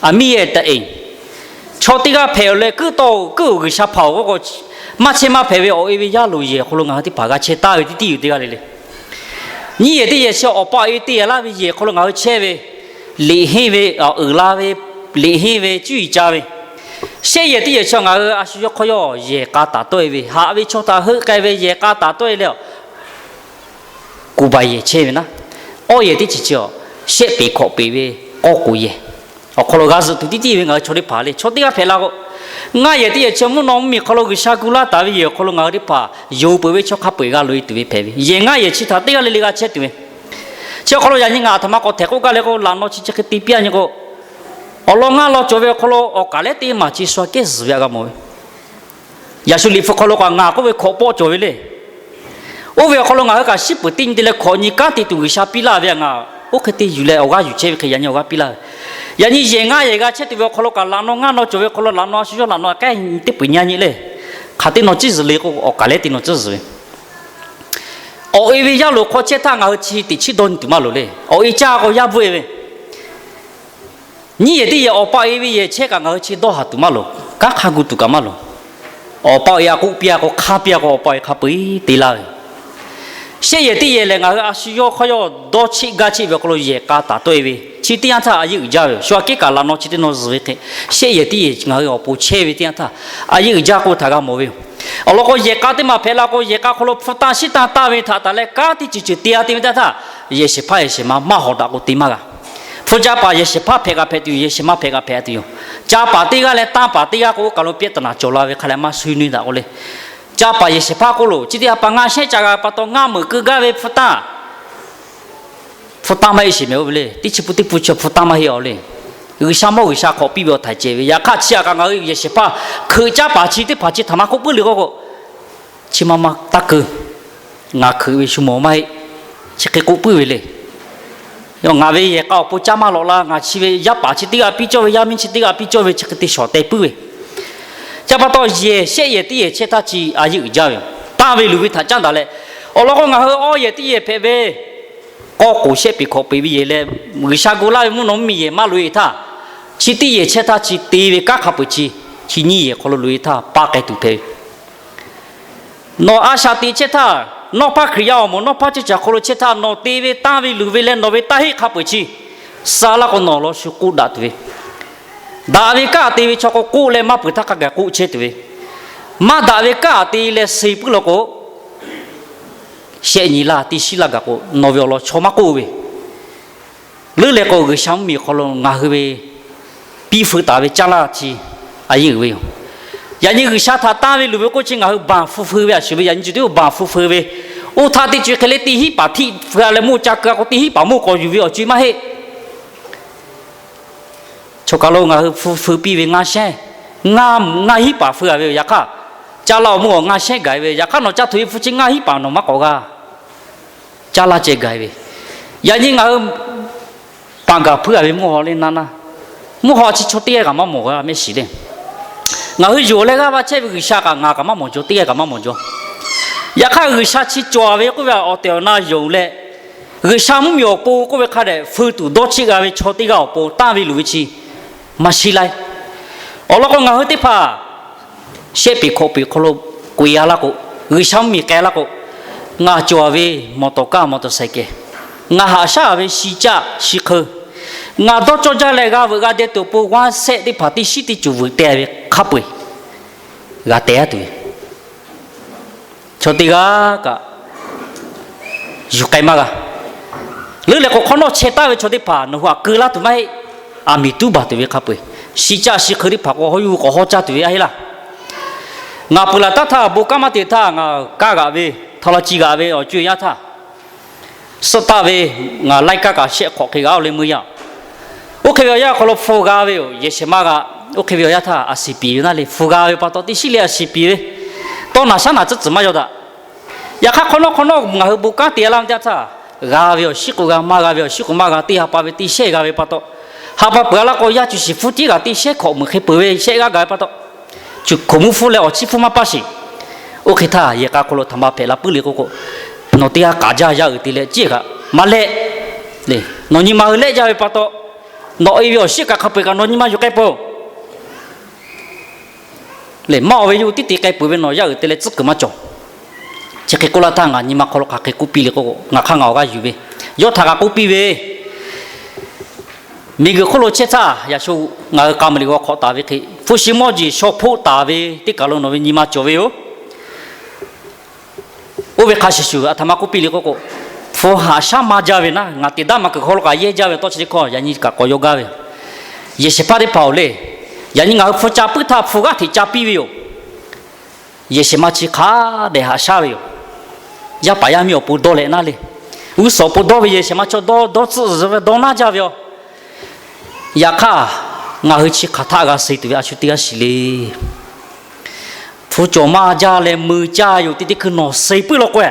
aˬ miˇ yehˬ taꞈ eˍ, chaw teˇ g'aˇ hpehꞈ-oˬ leh kuiˉ tawˇ-oˬ kuiˉ-oˬ G'uiˬsha hpaˍ-oˬ k'oˆ k'o, maˇ chehˇ maˇ hpehꞈ ve awˬ e ve yaˇ loˍ yehˬ awˬ hk'aw lo ngaˬ hui teˇ hpaˍ g'a chehˇ taˍ ve teˇ tiˉ yoˬ teˇ g'aˇ le le. Nyiˇ yehˬ teˇ yehˬ chi awˬ pa awˬ e te laˇ ve yehˬ hk'aw lo ngaˬ hui chehˇ ve, liꞈ henˇ ve, uiˍ la ve, liꞈ henˇ ve, cuˇ yiˍ ca ve. Shehˆ yehˬ teˇ yehˬ chi ngaˬ hui a shu yawˇ hk'aw yawˇ yehˬ k'a taˍ tawˆ-e ve, haꞈ ve chaw htaꞈ heuˆ k'ai ve yehˬ k'a taˍ tawˆ-e leh, kuˬ baˬ yehˬ chehˇ ve naˉ. Awˇ yehˬ teˇ ceuˬ chi-a, shehˆ peˍ hkawꞈ peˍ ve k'awˇ k'oˍ yehˬ awˬ hk'aw lo g'a zuhꞈ tuˬ tiˉ tiˉ ve ngaˬ hui chaw teˇ hpaˍ le. Chaw teˇ g'aˇ hpehꞈ la k'o, ngaˇ yehˬ teˇ yehˬ chi mvuhˇ naw mvuhˇmiˬ hk'aw lo G'uiˬsha gu laˇ taˍ ve yehˬ awˬ hk'aw lo ngaˬ hui teˇ hpaˍ yonˍ peuˬ ve chaw hk'a peu-eˬ g'a loꞈ-e tuˬ ve hpehꞈ ve. Yehˬ ngaˇ yehˬ chi htaꞈ teˇ g'aˇ le le g'a chehˇ tuˬ ve. Chi awˬ hk'aw lo yaꞈ nyi ngaˬ aˬ htoꞈ ma k'awꞈ htehꞈ k'oˆ gaˇ le k'o, laꞈ naw chi chi hk'e te piˇ-a nyi k'o, awˬ lawn ngaˇ law cawˬ ve awˬ hk'aw lo awˬ kaˍ lehˉ teˇ maˬ chi shu aꞈ kehˉ zuhˬ ve a g'a mawˬ ve. Yaꞈ shu Liꞈ hpu hk'aw lo kaꞈ ngaˬ k'oˆ ve hkawꞈ pawˆ cawˬ ve le. Oˇ ve awˬ hk'aw lo ngaˬ hui kaꞈ shiˉ peuˍ teˇ nyi te leh hkawꞈ nyi kanˉ te tuˬ G'uiˬsha piˇ laˇ ve ngaˬ oˇ hk'e te yuˬ leh awˬ g'aˇ yuˬ chehˇ ve hk'e yaꞈ nyi awˬ g'aˇ piˇ laˇ ve. Yaꞈ nyi yehˬ ngaˇ yehˬ g'a chehˇ tuˬ ve awˬ hk'aw lo kaꞈ laꞈ naw ngaˇ naw cawˬ ve awˬ hk'aw lo laꞈ naw a shu yawˇ laꞈ naw aꞈ kehˉ nyi teˇ peu-eˬ nyi a nyi le. Hk'aˬ teˇ naw ciˇ zuhˬ le k'o, awˬ kaˍ lehˉ teˇ naw ciˇ zuhˬ ve. Awˬ e ve yaˇ loˍ hk'aw chehˇ htaˇ ngaˬ hui chi teꞈ chiˉ dawˇ nyi tuˬ maˇ loˍ le. Awˬ e caˇ k'o yaˇ bvuhˆ-e ve, nyiˇ yehˬ teˇ yehˬ awˬ pa awˬ e ve yehˬ chehˇ kaꞈ ngaˬ hui chi dawˇ haˍ tuˬ maˇ loˍ. Kanˉ hk'a gu tuˬ kaꞈ maˇ loˍ. Awˬ pa awˬ e a k'oˆ piˇ-a k'o, hk'aˇ piˇ-a k'o, awˬ pa awˬ e hk'a peu-eˬ te laˇ ve. Shehˆ yehˬ teˇ yehˬ lehˬ, ngaˬ hui a shu yawˇ hk'aw yawˇ dawˇ cheˆ gaˇ cheˆ ve awˬ hk'aw lo yehˬ k'a taˍ tawˆ-e ve, chi teˇ yanˇ htaˇ a yeˇ uiˍ jaˇ ve yoˬ. Shu aꞈ kehˉ kaꞈ laꞈ naw chi teˇ naw zuhˬ ve hk'e, shehˆ yehˬ teˇ yehˬ ngaˬ hui awˬ pon chehˇ ve teˇ yanˇ htaˇ, a yeˇ uiˍ jaˇ k'oˆ htaꞈ g'a mawˬ ve yoˬ. Awˬ lawn k'o, yehˬ k'a teˇ maˬ hpehꞈ la k'o, yehˬ k'a hk'aw lo hpu tanˇ shiˉ tanˇ taˇ ve htaꞈ taˍ leh kanˉ teˇ ceuˬ ceuˬ te-a te ve teˇ htaˇ, Yehˬ shehˍ hpaˇ yehˬ shehˍ ma maˇ hawˍ daꞈ k'o te maˇ g'a. Hpu ca paˍ yehˬ shehˍ hpaˇ hpehꞈ g'a hpehꞈ tuˬ yoˬ, yehˬ shehˍ ma hpehꞈ g'a hpehꞈ tuˬ yoˬ. Ca paˍ teˇ g'aˇ leh tanˇ paˍ teˇ g'aˇ k'o, oˇ kaˬ lo ပြဿနာ cawˬ la ve hk'a leh maˇ suh nuˇ daꞈ k'o le. Ca paˍ yehˬ shehˍ hpaˇ k'oˆ lo, chi teˇ ha pa ngaˇ shehˉ ca g'a pa taw, ngaˇ meuꞈ keu gaˇ ve hpu tanˇ, hpu tanˇ maˇ heˆ sheˍ mehˍ oˇ ve le. Teˇ chi pun teˇ pun chi hpu tanˇ maˇ heˆ a le. G'uiˬsha mawˇ G'uiˬsha hk'awꞈ piˇ ve awˬ htaiˍ cehˬ ve. Yaꞈ hk'aˇ chi htaꞈ kaꞈ ngaˬ hui yehˬ shehˍ hpaˇ hkeuꞈ caˇ paˍ chi teˇ hpaˍ chi htaꞈ maˇ k'oˆ puiˉ le k'oˆ k'o, chi ma ma taˇ keu. Ngaˬ hkeuꞈ ve shu mawˬ maˇ heˆ. Chi hk'e k'oˆ puiˉ ve le. Ngaˬ ve yehˬ k'a awˬ pon caˇ maˇ lawꞈ la. Ngaˬ chi ve yaˇ paˍ chi teˇ g'aˇ piˇ cawˇ ve, yaˇ miˇ chi teˇ g'aˇ piˇ cawˇ ve, chi hk'e te shawˍ teh puiˉ ve. Chi pa taw yehˬ shehˆ yehˬ teˇ yehˬ chehˇ htaˇ chi a yeˇ uiˍ jaˇ ve yoˬ. Tanˇ ve luˬ ve htaꞈ caˉ daꞈ leh, awˬ lawn k'o ngaˬ hui awˇ yehˬ teˇ yehˬ hpehꞈ ve, k'awˇ k'oˍ shehˆ peˍ hkawꞈ peˍ ve yehˬ leh, G'uiˬsha gu laˇ ve mvuhˇ naw mvuhˇmiˬ yehˬ maˇ loꞈ e htaˇ, chi teˇ yehˬ chehˇ htaˇ chi te ve kanˉ hk'a peu-eˬ chi, chi nyiˇ yehˬ hk'aw lo loꞈ e htaˇ paˇ k'ai tuˬ hpehꞈ ve. Nawˬ a shaꞈ teꞈ chehˇ htaˇ, nawˇ hpaˇ Hkriꞈ yaˇ awˬ moˍ nawˇ hpaˇ ceuˇ caˬ hk'aw lo chehˇ htaˇ, nawˬ te ve tanˇ ve luˬ ve leh nawˬ ve taˇ heˆ hk'a peu-eˬ chi, suh laˇ k'o nawˬ lawn shu k'oˆ daꞈ tuˬ ve. Daꞈ ve kanˉ te ve chaw k'o k'oˆ leh maˇ peuˬ htaˇ hk'a gaˬ k'oˆ chehˇ tuˬ ve. Maˇ daꞈ ve kanˉ te leh suh puiˉ law k'o, shehˆ nyi laˇ teˇ shiˉ laˇ gaˬ k'o nawˬ ve awˬ lawn chaw maˇ k'oˆ ve. Leuˉ leh k'o G'uiˬsha mvuhˇmiˬ hk'aw lo ngaˬ hui ve piˇ feu taˍ ve caˇ laˇ chi a yeˇ uiˍ ve yoˬ. Yaꞈ nyi G'uiˬsha htaꞈ tanˇ ve luˬ ve k'oˆ chi ngaˬ hui baˬ fu feu ve a shuˍ ve, yaꞈ nyi cuˬ teˇ baˬ fu feu ve. Oˇ htaˇ teˇ co hk'e le teˇ hinˉ paˍ htiˆ feu a leh mawˇ ca keu a k'o teˇ hinˉ paˍ mawˇ k'awꞈ yuˬ ve awˬ co maˇ heˆ. Chaw kaˬ lo ngaˬ hui fu feu piˇ ve ngaˇ shehˉ, ngaˇ hinˉ paˍ feu a ve yoˬ. Yaꞈ hk'aˇ, caˇ laˇ awˬ mawˇ awˬ ngaˇ shehˉ gaˬ ve. Yaꞈ hk'aˇ nawˬ caˇ tuˬ ve hpu chi ngaˇ hinˉ paˍ nawˬ maˇ k'awꞈ g'a. Caˇ laˇ ceh gaˬ ve. Yaꞈ nyi ngaˬ hui paˍ gaˬ hpuiˇ a ve mawˇ haw le naˇ naˇ, mawˇ haw chi chaw teˇ g'aˇ kaꞈ maˇ mawˬ g'a mehˆ shiˍ le. Ngaˬ hui yonˍ leh g'aˇ va chehˇ ve G'uiˬsha kaꞈ ngaˬ kaꞈ maˇ mawˬ jaw, teˇ g'aˇ kaꞈ maˇ mawˬ jaw. Yaꞈ hk'aˇ G'uiˬsha chi cawˬ ve k'oˆ ve awˬ tehˬ awˬ na yonˍ leh, G'uiˬsha mvuhˇmiˬ awˬ pon k'oˆ ve hk'a dehꞈ feu tuˬ dawˇ cheˆ g'a ve chaw teˇ g'aˇ awˬ pon tanˇ ve luˬ ve chi maˇ shiˉ laiˉ. Awˬ lawn k'o ngaˬ hui teˇ hpaˍ shehˆ peˍ hkawꞈ peˍ hk'aw lo k'oꞈ-e a laˇ k'o, G'uiˬsha mvuhˇmiˬ k'ai laˇ k'o, ngaˬ cawˬ ve mawˬ tawˍ kaˇ mawˬ tawˍ saiˍ kehˬ, ngaˬ haꞈ shaˉ ve shi caˆ shi hk'eu, ngaˬ dawˇ cawˇ jaˇ leh g'a veuꞈ g'a deh tuˬ awˬ pon g'aˇ shehˆ teˇ hpaˍ teˇ shiˉ teˇ cuˬ veuꞈ teh ve hk'a peu-eˬ g'a teh a tuˬ ve. Chaw teˇ g'aˇ kaꞈ yuˬ k'ai maˇ g'a. Leuˉ leh k'o hk'awꞈ nawˉ chehˇ taˍ ve chaw teˇ hpaˍ nawˬ hui htaꞈ keu laˇ tuˬ maˇ heˆ. Aˬ miˍ tuˉ baˬ tuˬ ve hk'a peu-eˬ, shi caˆ shi hk'eu teˇ hpaˍ k'o hawˉ yuˬ k'awꞈ hawˉ caˇ tuˬ ve a heˆ laˇ. Ngaˬ peuˬ laˬ taˇ htaˇ bon kanˉ maˇ te htaˇ ngaˬ kaˇ g'aꞈ ve, htaꞈ la ci g'aꞈ ve awˬ co-e yaˇ htaˇ, suhˆ taˆ ve, ngaˬ laiˉ kaˇ kaꞈ shehˆ hk'awꞈ hk'e g'a-o leh meuˇ yaˇ. Oˇ hk'e ve awˬ yanˇ hk'aw lo hpu g'a ve yoˬ, yehˬ shehˍ maˇ g'a. Oˇ hk'e ve awˬ yanˇ htaˇ a shiˍ piˍ ve naˇ le, hpu g'a ve pa taw teˇ shiˉ le a shiˍ piˍ ve, tawˇ naˬ shaˉ naˬ tcuhˉ tcuhˍ maˇ yaw daꞈ. Yaꞈ hk'aˇ hk'awꞈ nawˉ hk'awꞈ nawˉ ngaˬ hui bon kanˉ te laˇ ve teˇ yanˇ htaˇ, g'a ve awˬ shiˉ k'o g'a, maˇ g'a ve awˬ shiˉ k'o maˇ g'a, teˇ ha pa ve teˇ shehˆ g'a ve pa taw, ha pa peuˬ a laˇ k'o yaˇ cuˬ shiˍ hpfuhˇ tiˉ g'aꞈ teˇ shehˆ hkawꞈ meuꞈ hk'e peuˬ ve shehˆ g'aˇ gaˬ ve pa taw, cuˬ hkoˍ mvuhˇ hpfuhˇ leh awˬ chiˇ hpfuhˇ maˇ paˇ sheˍ. Oˇ hk'e htaˇ yehˬ k'a hk'aw lo htaꞈ ma hpehꞈ la puiˉ le k'oˆ k'o, nawˬ teˇ g'aˇ k'aˍ jaˇ yaˇ uiˍ te leh ciˉ kaꞈ maˇ lehˆ. Nawˬ nyi ma hui lehˆ jaˇ ve pa taw, nawˬ e ve awˬ shiˉ kaꞈ hk'a peu-eˬ kaꞈ nawˬ nyi ma yuˬ k'ai peuˬ-oˬ. Lehˬ maˇ oˬ ve yawˇ hui tiˉ te k'ai peuˬ ve nawˬ yaˇ uiˍ te leh tcuhˉ kuiˬ maˇ cawˬ. Chi hk'e k'oˆ laˇ htaˇ ngaˬ nyi ma hk'aw lo hk'aˬ hk'e k'oˆ piˇ le k'o, ngaˬ hk'aˇ ngaˬ awˬ g'aˇ yuˬ ve, yawˇ htaꞈ kaꞈ k'oˆ piˇ ve, miˬguiˬ hk'oˆ lo chehˇ htaˇ yaꞈ shu ngaˬ hui k'a maˍ liꞈ g'aw hk'awꞈ taˍ ve hk'e, hpu shi mawˇ jeˬ shaw hpoˆ taˍ ve teˇ kaˬ lo nawˬ ve nyi ma cawˬ ve yoˬ. Oˇ ve hk'a shuˍ shuˍ aˬ htoꞈ ma k'oˆ piˇ le k'oˆ k'o, hpu haꞈ shaˉ maˇ jaˇ ve naˉ, ngaˬ teꞈ daˇ maˍ kuiˬ hk'aw lo kaꞈ yehˇ jaˇ ve tawˇ chi teˇ hkawˇ yaꞈ nyi kaꞈ k'awꞈ yaw gaˇ ve, yehˬ shehˍ hpaˇ teˇ hpaˍ-oˬ le. Yaꞈ nyi ngaˬ hui hpu ca puiˉ htaˇ hpu g'aˇ hteꞈ ca piˇ ve yoˬ. Yehˬ shehˍ ma chi hk'a dehꞈ haꞈ shaˉ ve yoˬ. Yaˇ paˍ yaˇ miˇ awˬ pon dawˇ leh naˉ le. G'uˇ suhˍ awˬ pon dawˇ ve yehˬ shehˍ ma chaw dawˇ dawˇ tcuhˆ zuhˬ ve dawˇ naˉ jaˇ ve yoˬ. Yaꞈ hk'aˇ, ngaˬ hui chi hk'aˬ htaˆ g'a suh tuˬ ve a shu teˇ g'aˇ shiˍ le. Hpu cawˬ maˇ jaˇ leh mui caˇ yoˬ teˇ teˇ hkui nawˬ suh puiˉ law k'o,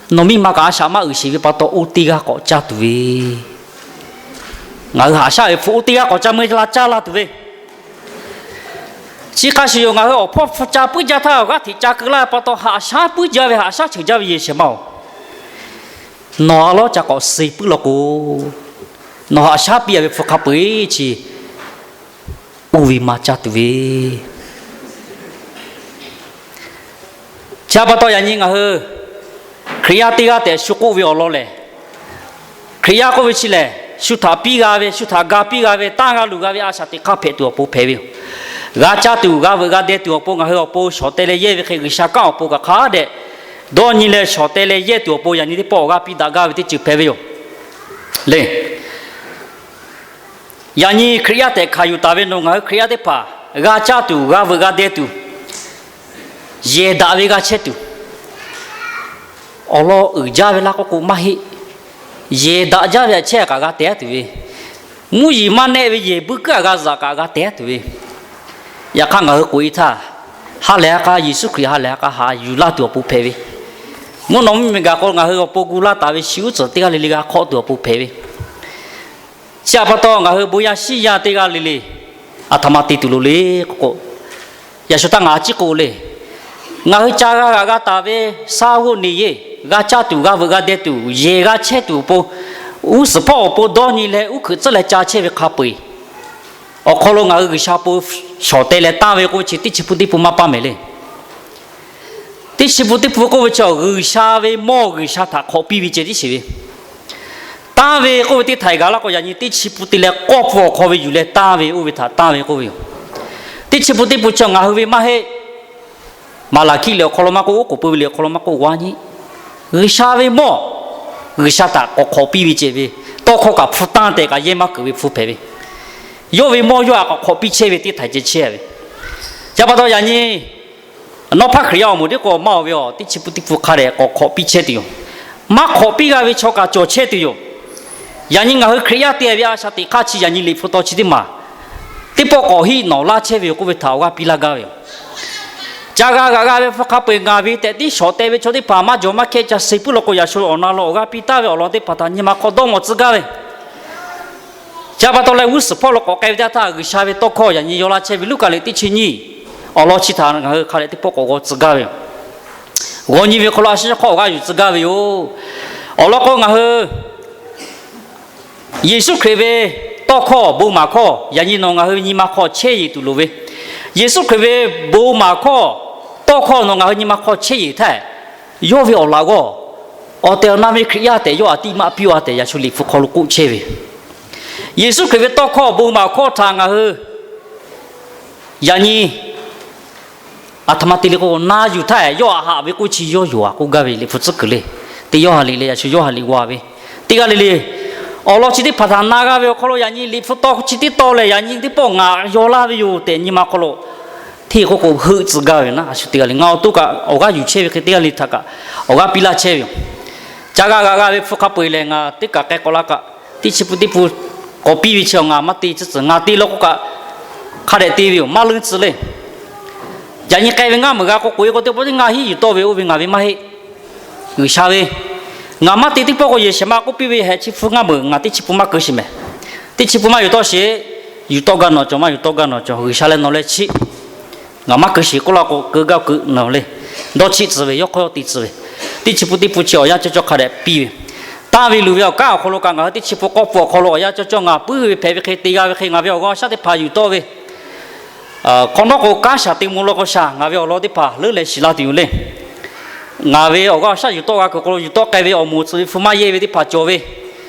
nawˬ miˇ ma kaꞈ a shaꞈ maˇ uiˍ sheˍ ve pa taw oˇ teˇ g'aˇ k'awꞈ caˇ tuˬ ve, ngaˬ hui haꞈ shaˉ ve hpu oˇ teˇ g'aˇ k'awꞈ ca mui la caˇ la tuˬ ve, chi hk'a shuˍ yoˬ. Ngaˬ hui awˬ hpawˇ hpu ca puiˉ jaˇ htaˇ g'aˇ hteꞈ ca keu laˇ ve pa taw, haꞈ shaˉ puiˉ jaˇ ve, haꞈ shaˉ ceuˬ jaˇ ve yehˬ shehˍ ma-oˬ, nawˬ a lawˉ ca k'awꞈ suh puiˉ law k'o, nawˬ haꞈ shaˉ piˇ a ve hpu hk'a peu-eˬ chi oˇ ve ma caˇ tuˬ ve, chi pa taw yaꞈ nyi ngaˬ hui Hkriꞈ yaˇ teˇ g'aˇ tehꞈ shu k'oˆ ve awˬ lawn lehˬ, Hkriꞈ yaˇ k'oˆ ve chi lehˬ, shu htaꞈ piˇ g'a ve, shu htaꞈ ga piˇ g'a ve, tanˇ g'a luˬ g'a ve a shaꞈ teꞈ hk'aˇ hpehꞈ tuˬ awˬ pon hpehꞈ ve yoˬ. G'a caˇ tuˬ, g'a veuꞈ g'a deh tuˬ awˬ pon ngaˬ hui awˬ pon shawˍ teh leh yehˇ ve hk'e, G'uiˬsha kanˉ awˬ pon kaꞈ hk'a dehꞈ dawˇ nyi leh shawˍ teh leh yehˇ tuˬ awˬ pon yaꞈ nyi teˇ pawˆ awˬ g'aˇ piˇ daꞈ gaˇ ve teˇ ceuˬ hpehꞈ ve yoˬ le. Yaꞈ nyi Hkriꞈ yaˇ tehꞈ hkanˍ yuˬ taˍ ve nawˬ ngaˬ hui Hkriꞈ yaˇ teˇ hpaˍ g'a caˇ tuˬ, g'a veuꞈ g'a deh tuˬ, yehˬ daꞈ ve g'a chehˇ tuˬ, awˬ lawn uiˍ jaˇ ve laˇ k'oˆ k'o maˇ heˆ. Yehˬ daꞈ jaˇ ve aꞈ chehˇ kaꞈ g'a tehˉ tuˬ ve, mvuhˇ yeˬ maˇ nehˆ ve yehˬ buiˇ kuiˉ aꞈ g'a zaꞈ kaꞈ g'a tehˉ tuˬ ve, yaꞈ hk'aˇ ngaˬ hui k'oꞈ e htaˇ, ha lehˬ ha k'a Yeˍsuˆ Hkriꞈ ha lehˬ ha k'a haꞈ yuˬ laˇ tuˬ awˬ pon hpehꞈ ve, mvuhˇ naw mvuhˇ miˬ gaˬ k'o ngaˬ hui awˬ pon gu laˇ taˍ ve shi uˉ tcuhˍ teˇ g'aˇ le le g'a hk'awˆ tuˬ awˬ pon hpehꞈ ve, chi aꞈ pa taw ngaˬ hui bon yaˇ shiˉ yaˇ teˇ g'aˇ le le aˬ htoꞈ ma te tuˬ loˍ le k'oˆ k'o, yaꞈ shu htaˇ ngaˬ a ciˉ k'oˆ le. Ngaˬ hui ca g'a g'aꞈ g'a taˍ ve, sa g'oˆ neˬ yeˇ g'a caˇ tuˬ, g'a veuꞈ g'a deh tuˬ, yehˬ g'a chehˇ tuˬ awˬ pon, uˉ suhˍ hpawˇ awˬ pon dawˇ nyi leh uˉ hkuiꞈ tcuhˉ leh ca chehˇ ve hk'a peu eˬ awˬ hk'aw lo ngaˬ hui G'uiˬsha awˬ pon shawˍ teh leh tanˇ ve k'oˆ ve chi teˇ chi pun teˇ pun maˇ paˇ mehˍ le. Teˇ chi pun teˇ pun k'oˆ ve chi G'uiˬsha ve mawˇ G'uiˬsha htaꞈ hk'awꞈ piˇ ve ceh tiˉ sheˍ ve, tanˇ ve k'oˆ ve teˇ htaiꞈ gaˬ laˇ k'o, yaꞈ nyi teˇ chi pun te leh k'awˇ pun awˬ hk'aw ve yuˬ leh tanˇ ve oˇ ve htaꞈ tanˇ ve k'oˆ ve yoˬ. Teˇ chi pun teˇ pun chi ngaˬ hui ve maˇ heˆ. Maˍlaˍhkiˆ liꞈ awˬ hk'aw lo maˇ k'oˆ, oˉ k'oˍ pui ve liꞈ awˬ hk'aw lo maˇ k'oˆ, g'a nyi G'uiˬsha ve mawˇ G'uiˬsha htaꞈ k'awꞈ hk'awꞈ piˇ ve ceh ve, tawˇ hkawˇ kaꞈ hpu tanˇ tehꞈ kaꞈ yehˇ maˇ keunˍ ve hpu hpehꞈ ve, yawˇ ve mawˇ yawˇ htaꞈ k'awꞈ hk'awꞈ piˇ chehˇ ve teˇ htaiꞈ ceh chehˇ ve. Chi pa taw yaꞈ nyi nawˇ hpaˇ Hkriꞈ yaˇ awˬ moˍ tiˉ k'o maˇ oˬ ve, teˇ chi pun teˇ pun hk'a dehꞈ k'awꞈ hk'awꞈ piˇ chehˇ tuˬ yoˬ. Maˇ hk'awꞈ piˇ g'a ve chaw kaꞈ cawˬ chehˇ tuˬ yoˬ. Yaꞈ nyi ngaˬ hui Hkriꞈ yaˇ te ve a shaꞈ teꞈ hk'aˇ chi yaꞈ nyi liꞈ hpu taw chi teˇ maˬ teˇ pawˆ k'awꞈ hiˆ nawˬ laˇ chehˇ ve yoˬ k'oˆ ve htaꞈ awˬ g'aˇ piˇ laˇ gaˇ ve yoˬ. Ca g'a g'aꞈ g'a ve hpu hk'a peu eˬ ngaˬ ve tehꞈ tiˉ shawˍ teh ve chaw teˇ hpaˍ maˇ jawˬ maˇ hkehˇ ca suh puiˉ law k'o, yaꞈ shu awˬ na lo awˬ g'aˇ piˇ taˍ ve awˬ lawn teˇ hpaˍ htaꞈ nyi ma hk'aw dawˇ ngawˬ tcuh gaˇ ve. Chi pa taw leh g'uˇ suhˍ hpawˇ lo k'awꞈ k'ai ve teˇ yanˇ htaˇ, G'uiˬsha ve tawˇ hkawˇ yaꞈ nyi yaw laˇ chehˇ ve Luˉkaꞈ liꞈ teˇ chi nyiˇ awˬ lawn chi htaꞈ ngaˬ hui hk'a dehꞈ teˇ pawˆ k'awꞈ g'aw tcuh gaˇ ve yoˬ. G'aw nyi ve hk'aw lo a shu yawˇ hk'awˇ awˬ g'aˇ yuˬ tcuh gaˇ ve yoˬ. Awˬ lawn k'o, ngaˬ hui Yeˍsuˆ Hkriꞈ ve tawˇ hkawˇ bon maˍ hkawˇ yaꞈ nyi nawˬ ngaˬ hui ve nyi ma hk'aw chehˇ yeˬ tuˬ loˍ ve, Yeˍsuˆ Hkriꞈ ve bon maˍ hkawˇ, tawˇ hkawˇ nawˬ ngaˬ hui nyi ma hk'aw chehˇ yeˬ htaˇ, yawˇ ve awˬ laꞈ g'awˇ awˬ tehˬ awˬ na ve Hkriꞈ yaˇ tehꞈ yawˇ a tiˆ maˇ piˇ a tehꞈ yaꞈ shu liꞈ hpu hk'aw lo k'oˆ chehˇ ve, Yeˍsuˆ Hkriꞈ ve tawˇ hkawˇ bon maˍ hkawˇ htaꞈ ngaˬ hui yaꞈ nyi aˬ htoꞈ ma te le k'o, na yuˬ htaˇ yawˇ aꞈ haꞈ ve k'oˆ chi yawˇ yoˬ aꞈ k'oˆ gaˇ ve liꞈ hpu tcuhˉ kuiˬ le. Teˇ Yoˇhanˬ liꞈ leh yaꞈ shu Yoˇhanˬ liꞈ g'aw ve teˇ g'aˇ le le, awˬ lawn chi teˇ hpaˍ htaꞈ na g'a ve awˬ hk'aw lo yaꞈ nyi liꞈ hpu taw chi tiˉ taw leh yaꞈ nyi teˇ pawˆ ngaˬ yaw laˇ ve yoˬ tehꞈ nyi ma hk'aw lo hteˇ k'oˆ k'o heuˆ tcuh gaˇ ve yoˬ. A shu teˇ g'aˇ le ngaˬ awˬ to kaꞈ awˬ g'aˇ yuˬ chehˇ ve hk'e teˇ g'aˇ le htaꞈ kaꞈ awˬ g'aˇ piˇ laˇ chehˇ ve yoˬ. Ca g'a g'aꞈ g'a ve hpu hk'a peu eˬ lehˬ, ngaˬ teˇ kaꞈ k'ai k'awꞈ la kaꞈ, teˇ chi pun teˇ pun k'awꞈ piˇ ve chi ngaˬ maˇ te tcuh tcuh, ngaˬ te law k'o kaꞈ hk'a dehꞈ te ve yoˬ, maˇ leuˉ tcuh le. Yaꞈ nyi k'ai ve ngaˇ meuˍ g'a k'o k'oꞈ e k'o teˇ pawˆ teˇ ngaˇ hiˉ yuˬ tawˆ ve oˇ ve ngaˬ ve maˇ heˆ. G'uiˬsha ve, ngaˬ maˇ te teˇ pawˆ k'o yehˬ shehˍ ma k'oˆ piˇ ve hehꞈ chi hpu ngaˇ meuˍ ngaˬ teˇ chi pun maˇ keu sheˍ mehˍ. Teˇ chi pun maˇ yuˬ tawˆ sheˍ. Yuˬ tawˆ gaˇ nawˬ cawˬ, maˇ yuˬ tawˆ gaˇ nawˬ cawˬ, G'uiˬsha leh nawˬ leh chiˆ. Ngaˬ maˇ keu sheˍ k'oˆ laˇ k'o keu gaˇ keu nawˬ le. Dawˇ chiˆ tcuh ve, yawˇ hk'aw yawˇ te tcuh ve, teˇ chi pun teˇ pun chi awˬ yanˇ cawˇ cawˇ hk'a dehꞈ piˇ ve, tanˇ ve luˬ ve awˬ kanˉ awˬ hk'aw lo kaꞈ ngaˬ hui teˇ chi pun k'awˇ pun awˬ hk'aw lo awˬ yanˇ cawˇ cawˇ ngaˬ puiˉ ve hpehꞈ ve hk'e te g'a ve hk'e ngaˬ ve awˬ g'aˇ awˬ shaˉ teˇ hpaˍ yuˬ tawˆ ve, hk'awꞈ nawˉ k'o kanˉ shaˍ te mvuh law k'o shaˍ ngaˬ ve awˬ lawn teˇ hpaˍ leuˉ leh shiˍ laˇ tuˬ yoˬ le. Ngaˬ ve awˬ g'aˇ awˬ shaˉ yuˬ tawˆ g'a kuiˬ k'o, yuˬ tawˆ k'ai ve awˬ moˍ tcuh ve hpu maˇ yehˇ ve teˇ hpaˍ cawˬ ve,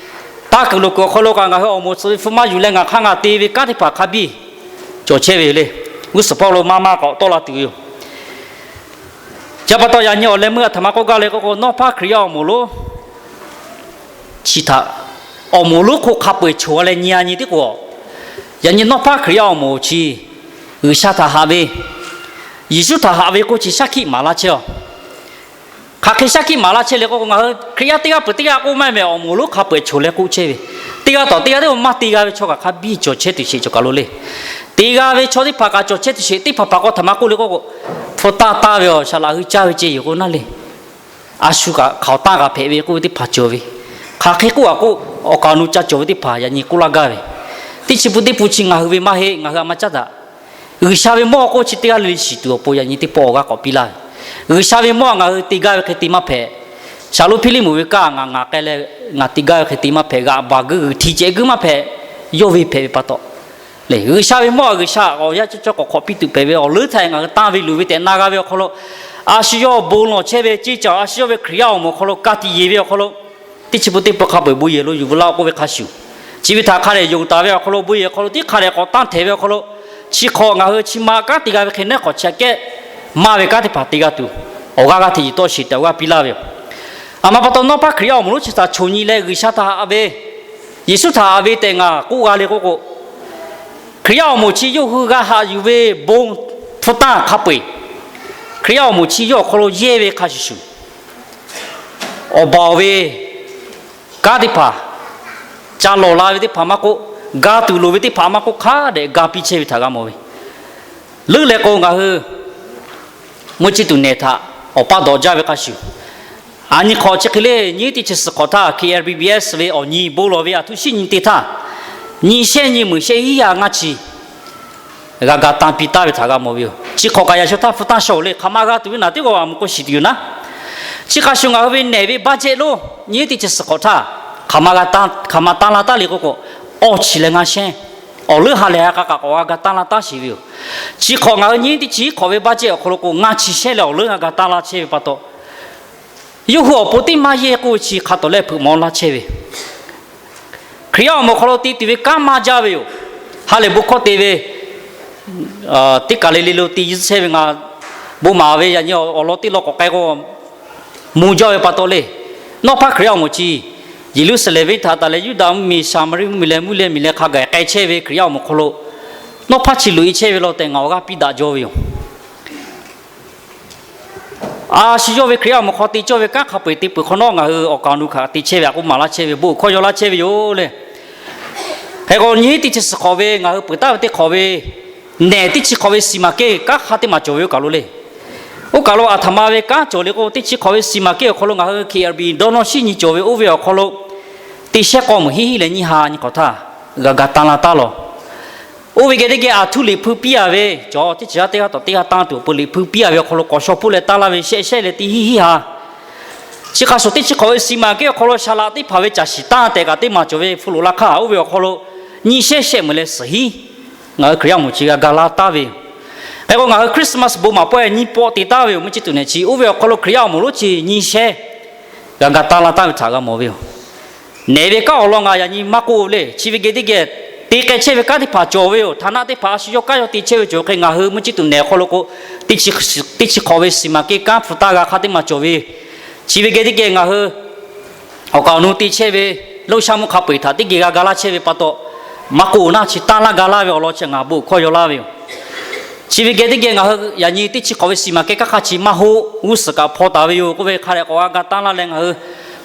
tanˇ kuiˬ loˬ kuiˬ awˬ hk'aw lo kaꞈ ngaˬ hui awˬ moˍ tcuh ve hpu maˇ yuˬ leh ngaˬ hk'aˇ ngaˬ te ve kanˉ teˇ hpaˍ hk'a biˇ cawˬ chehˇ ve le. G'uˇ suhˍ hpawˇ lo maˇ maˇ k'awꞈ tawˆ la tuˬ yoˬ. Chi pa taw yaꞈ nyi awˬ leh meuˇ aˬ htoꞈ ma k'oˆ gaˇ le k'oˆ k'o, nawˇ hpaˇ Hkriꞈ yaˇ awˬ moˍ lonˉ chi htaꞈ awˬ moˍ lonˉ hk'oˆ hk'a peu eˬ choˬ a leh nyi a nyi tiˉ k'o, yaꞈ nyi nawˇ hpaˇ Hkriꞈ yaˇ awˬ moˍ chi G'uiˬsha htaꞈ haꞈ ve, Yeˍsuˆ htaꞈ haꞈ ve k'oˆ chi shaˉ hkiˆ maˍ laˇ chehˇ a. Hk'aˬ hk'e shaˉ hkiˆ maˍ laˇ chehˇ le k'oˆ k'o, ngaˬ hui Hkriꞈ yaˇ teˇ g'aˇ peuˬ teˇ g'aˇ k'oˆ maˇ mehˍ, awˬ moˍ lonˉ hk'a peu eˬ choˬ leh k'oˆ chehˇ ve, teˇ g'aˇ tawˍ teˇ g'aˇ teˇ maˇ te g'a ve chaw kaꞈ hk'a biˇ cawˬ chehˇ tuˬ sheˍ cawˬ kaˬ lo le. Te g'a ve chaw teˇ hpaˍ kaꞈ cawˬ chehˇ tuˬ sheˍ, teˇ hpaˍ hpaˍ k'o htaꞈ ma k'oˆ le k'oˆ k'o, hpu taˇ taˇ ve awˬ shaˍ laꞈ hui caˇ ve ceh yoˬ k'o naˉ le. A shu kaꞈ hk'aoˍ tanˇ g'a hpehꞈ ve k'oˆ ve teˇ hpaˍ cawˬ ve, hk'aˬ hk'e k'oˆ a k'o, awˬ kaˍ awˬ nu ca cawˬ ve teˇ hpaˍ yaꞈ nyi k'oˆ laˇ gaˇ ve, teˇ chi pun teˇ pun chi ngaˬ hui ve maˇ heˆ, ngaˬ hui a ma caˉ daꞈ. G'uiˬsha ve mawˇ k'oˆ chi teˇ g'aˇ le le shiˍ tuˬ awˬ pon yaꞈ nyi teˇ pawˆ awˬ g'aˇ k'awꞈ piˇ laˇ ve. G'uiˬsha ve mawˇ ngaˬ hui te gaˇ ve hk'e te maˇ hpehꞈ. Shaˍlonˍ Hpiˇliˇmuˍ ve kaˇ ngaˬ ngaˬ k'ai leh ngaˬ te gaˇ ve hk'e te maˇ hpehꞈ, g'aꞈ baˬ geuˇ g'uiˬ hti cehˬ geuˇ maˇ hpehꞈ. Yawˇ ve hpehꞈ ve pa taw le, G'uiˬsha ve mawˇ G'uiˬsha awˬ yanˇ cawˇ cawˇ k'awꞈ hk'awꞈ piˇ tuˬ hpehꞈ ve awˬ leuˉ htaꞈ ngaˬ hui tanˇ ve luˬ ve tehꞈ na g'a ve awˬ hk'aw lo, a shu yawˇ bon lawˬ chehˇ ve ceˇ caˬ a shu yawˇ ve Hkriꞈ yaˇ awˬ moˍ awˬ hk'aw lo ka tiꞈ yeˬ ve awˬ hk'aw lo, teˇ chi pun teˇ pun hk'a peu eˬ bon yehˬ lo yuˬ veu laˇ k'oˆ ve hk'a shuˍ, chi ve htaꞈ hk'a dehꞈ yonˍ taˍ ve awˬ hk'aw lo bon yehˬ hk'aw lo tiˉ hk'a dehꞈ k'awꞈ tanˇ htehˍ ve awˬ hk'aw lo, chi hk'awꞈ ngaˬ hui chi ma kanˉ te g'a ve hk'e neˉ hk'awꞈ chi aꞈ kehˉ maˇ ve kanˉ teˇ hpaˍ te g'a tuˬ awˬ g'aˇ g'aˇ hteꞈ yuˬ tawˆ sheˍ tehꞈ awˬ g'aˇ piˇ laˇ ve yoˬ. A ma pa taw, nawˉ hpaˇ Hkriꞈ yaˇ awˬ moˍ lonˉ chi htaꞈ choˬ nyi leh G'uiˬsha htaꞈ haꞈ ve, Yeˍsuˆ htaꞈ haꞈ ve tehꞈ ngaˬ k'oˆ g'a le k'oˆ k'o, Hkriꞈ yaˇ awˬ moˍ chi yawˇ hui g'a haꞈ yuˬ ve bon hpu tanˇ hk'a peu-eˬ, Hkriꞈ yaˇ awˬ moˍ chi yawˇ awˬ hk'aw lo yehˇ ve hk'a shuˍ shuˍ, awˬ baˬ ve kanˉ teˇ hpaˍ, ca lawˬ la ve teˇ hpaˍ maˇ k'oˆ, ga tuˬ loˍ ve teˇ hpaˍ maˇ k'oˆ, hk'a dehꞈ ga piˇ chehˇ ve htaꞈ g'a mawˬ ve. Leuˉ leh k'o, ngaˬ hui mvuhˇ ciˇ tuˬ nehˬ htaꞈ awˬ paˇ dawꞈ jaˇ ve hk'a shuˍ, a nyi hk'awꞈ chi hk'e le, nyiˇ teˇ chi suhˍ hk'awꞈ htaˇ K R B B S ve awˬ nyi bon lawˬ ve aˬ htoꞈ shiˉ nyi te htaˇ, nyi shehˆ nyi meunˍ shehˆ hiˉ yaˇ ngaˇ chi g'a ga tanˇ piˇ taˍ ve htaꞈ g'a mawˬ ve yoˬ. Chi hk'awꞈ kaꞈ yaꞈ shaw htaˇ hpu tanˇ shaw le, hk'aˬ ma g'a tuˬ ve naˬ teˇ g'aˇ a muˍ k'o shiˍ tuˬ yoˬ naˉ. Chi hk'a shuˍ ngaˬ hui ve nehˬ ve budget lo, nyiˇ teˇ chi suhˍ hk'awꞈ htaˇ hk'aˬ ma g'a, hk'aˬ ma tanˇ la taˉ le k'oˆ k'o, awˇ chi leh ngaˇ shehˉ awˬ leuˉ ha lehˬ ha k'a kaꞈ k'awꞈ g'a ga tanˇ la taˉ sheˍ ve yoˬ. Chi hk'awꞈ ngaˬ hui nyiˇ teˇ chi hk'awꞈ ve budget awˬ hk'aw lo k'o, ngaˇ chi shehˉ leh awˬ leuˉ ha ga tanˇ la chehˇ ve pa taw, yawˇ hui awˬ pon teˇ maˇ yehˇ k'oˆ ve chi hk'a tawˍ lehˆ hpeuꞈ maw laˇ chehˇ ve, Hkriꞈ yaˇ awˬ moˍ hk'aw lo te tuˬ ve kanˉ maˇ jaˇ ve yoˬ. Ha lehˬ bon hkawˇ te ve, teˇ kaˬ le le lo te yuˬ chehˇ ve ngaˬ bon maˍ ve yaꞈ nyi awˬ lawn teˇ lawn k'awꞈ k'ai k'o, mvuh jawˇ ve pa taw le, nawˇ hpaˇ Hkriꞈ yaˇ awˬ moˍ chi Yeˍruˆsaˍlehnˍ venˇ htaꞈ taˍ leh Yuˇdaꞈ mvuhˇmiˬ, Saˍmaˍriˆ mvuhˇmiˬ leh mvuhˇ leh miˬ leh hk'a gaˬ k'ai chehˇ ve Hkriꞈ yaˇ awˬ moˍ hk'aw lo, nawˇ hpaˇ chi loꞈ e chehˇ ve law tehꞈ ngaˬ awˬ g'aˇ piˇ daꞈ jaw ve yoˬ. A shu yawˇ ve Hkriꞈ yaˇ awˬ moˍ hk'aw te cawˇ ve kanˉ hk'a peu-eˬ te peuˬ hk'awꞈ nawˉ, ngaˬ hui awˬ kaˍ awˬ nu htaꞈ te chehˇ ve a k'oˆ maˍ laˇ chehˇ ve, bon hkawˇ yaw laˇ chehˇ ve yoˬ le. Hk'e k'o, nyiˇ teˇ chi suhˍ hk'awꞈ ve ngaˬ hui peuˬ taˍ ve teˇ hk'awꞈ ve, nehˬ teˇ chi hk'awꞈ ve siˍ maˍ kehˇ kanˉ hk'a teˇ maˬ cawˬ ve oˇ kaˬ lo le. Oˇ kaˬ lo aˬ htoꞈ ma ve kanˉ cawˬ le k'o, teˇ chi hk'awꞈ ve siˍ maˍ kehˇ awˬ hk'aw lo ngaˬ hui K R B dawˇ nawˇ shiˉ nyi cawˬ ve oˇ ve awˬ hk'aw lo, teˇ shehˉ k'awˇ meunˍ hiˉ hiˉ leh nyiˇ ha nyi hk'awꞈ htaˇ g'a ga tanˇ la taˉ lawˬ. Oˇ ve geh teˇ geh aˬ htuˇ liꞈ hpu piˇ a ve, cawˬ teˇ chi yaˇ teˇ g'aˇ tawˬ teˇ g'aˇ tanˇ tuˬ awˬ pon liꞈ hpu piˇ a ve awˬ hk'aw lo k'awꞈ shaw hpoˆ leh tanˇ laˇ ve shehˆ shehˆ leh teˇ hiˉ hiˉ ha. Chi hk'a shuˍ teˇ chi hk'awꞈ ve siˍ maˍ kehˇ awˬ hk'aw lo shaˍ laꞈ teˇ hpaˍ ve caˬ shiˍ tanˇ tehꞈ kaꞈ teˇ maˬ cawˬ ve hpu loꞈ la hk'aˇ, oˇ ve awˬ hk'aw lo nyiˇ shehˉ shehˆ meunˍ leh suhˍ hiˉ ngaˬ hui Hkriꞈ yaˇ awˬ moˍ chi g'a ga laˇ taˍ ve yoˬ. Hk'e k'o, ngaˬ hui Christmas bon maˍ pawehˇ nyiˇ pawˆ te taˍ ve yoˬ. Mvuhˇ ciˇ tuˬ nehˬ chi oˇ ve awˬ hk'aw lo Hkriꞈ yaˇ awˬ moˍ lonˉ chi nyiˇ shehˉ g'a ga tanˇ la taˍ ve htaꞈ g'a mawˬ ve yoˬ. Nehˬ ve kanˉ awˬ lawn ngaˬ yaꞈ nyi maˇ k'oˆ le. Chi ve geh teˇ geh te k'ai chehˇ ve kanˉ teˇ hpaˍ cawˬ ve yoˬ. Htaˍ naˆ teˇ hpaˍ a shu yawˇ kanˉ yawˇ te chehˇ ve cawˬ hk'e, ngaˬ hui mvuhˇ ciˇ tuˬ nehˬ awˬ hk'aw lo k'o, teˇ chi hk'awꞈ ve siˍ maˍ kehˇ kanˉ hpu taˇ g'a hk'a teˇ maˬ cawˬ ve. Chi ve geh teˇ geh ngaˬ hui awˬ kaˍ awˬ nu te chehˇ ve, loˇ shaˉ mvuhˇ hk'a peu-eˬ htaꞈ teˇ geh g'a ga laˇ chehˇ ve pa taw, maˇ k'oˆ naˇ chi tanˇ laˇ ga laˇ ve awˬ lawn chi ngaˬ bon hkawˇ yaw laˇ ve yoˬ. Chi ve geh teˇ geh ngaˬ hui yaꞈ nyi teˇ chi hk'awꞈ ve siˍ maˍ kehˇ kanˉ hk'a chi maˇ hoˆ g'uˇ suhˍ kaꞈ hpaw taˍ ve yoˬ k'oˆ ve hk'a dehꞈ k'awꞈ g'a ga tanˇ laˇ leh, ngaˬ hui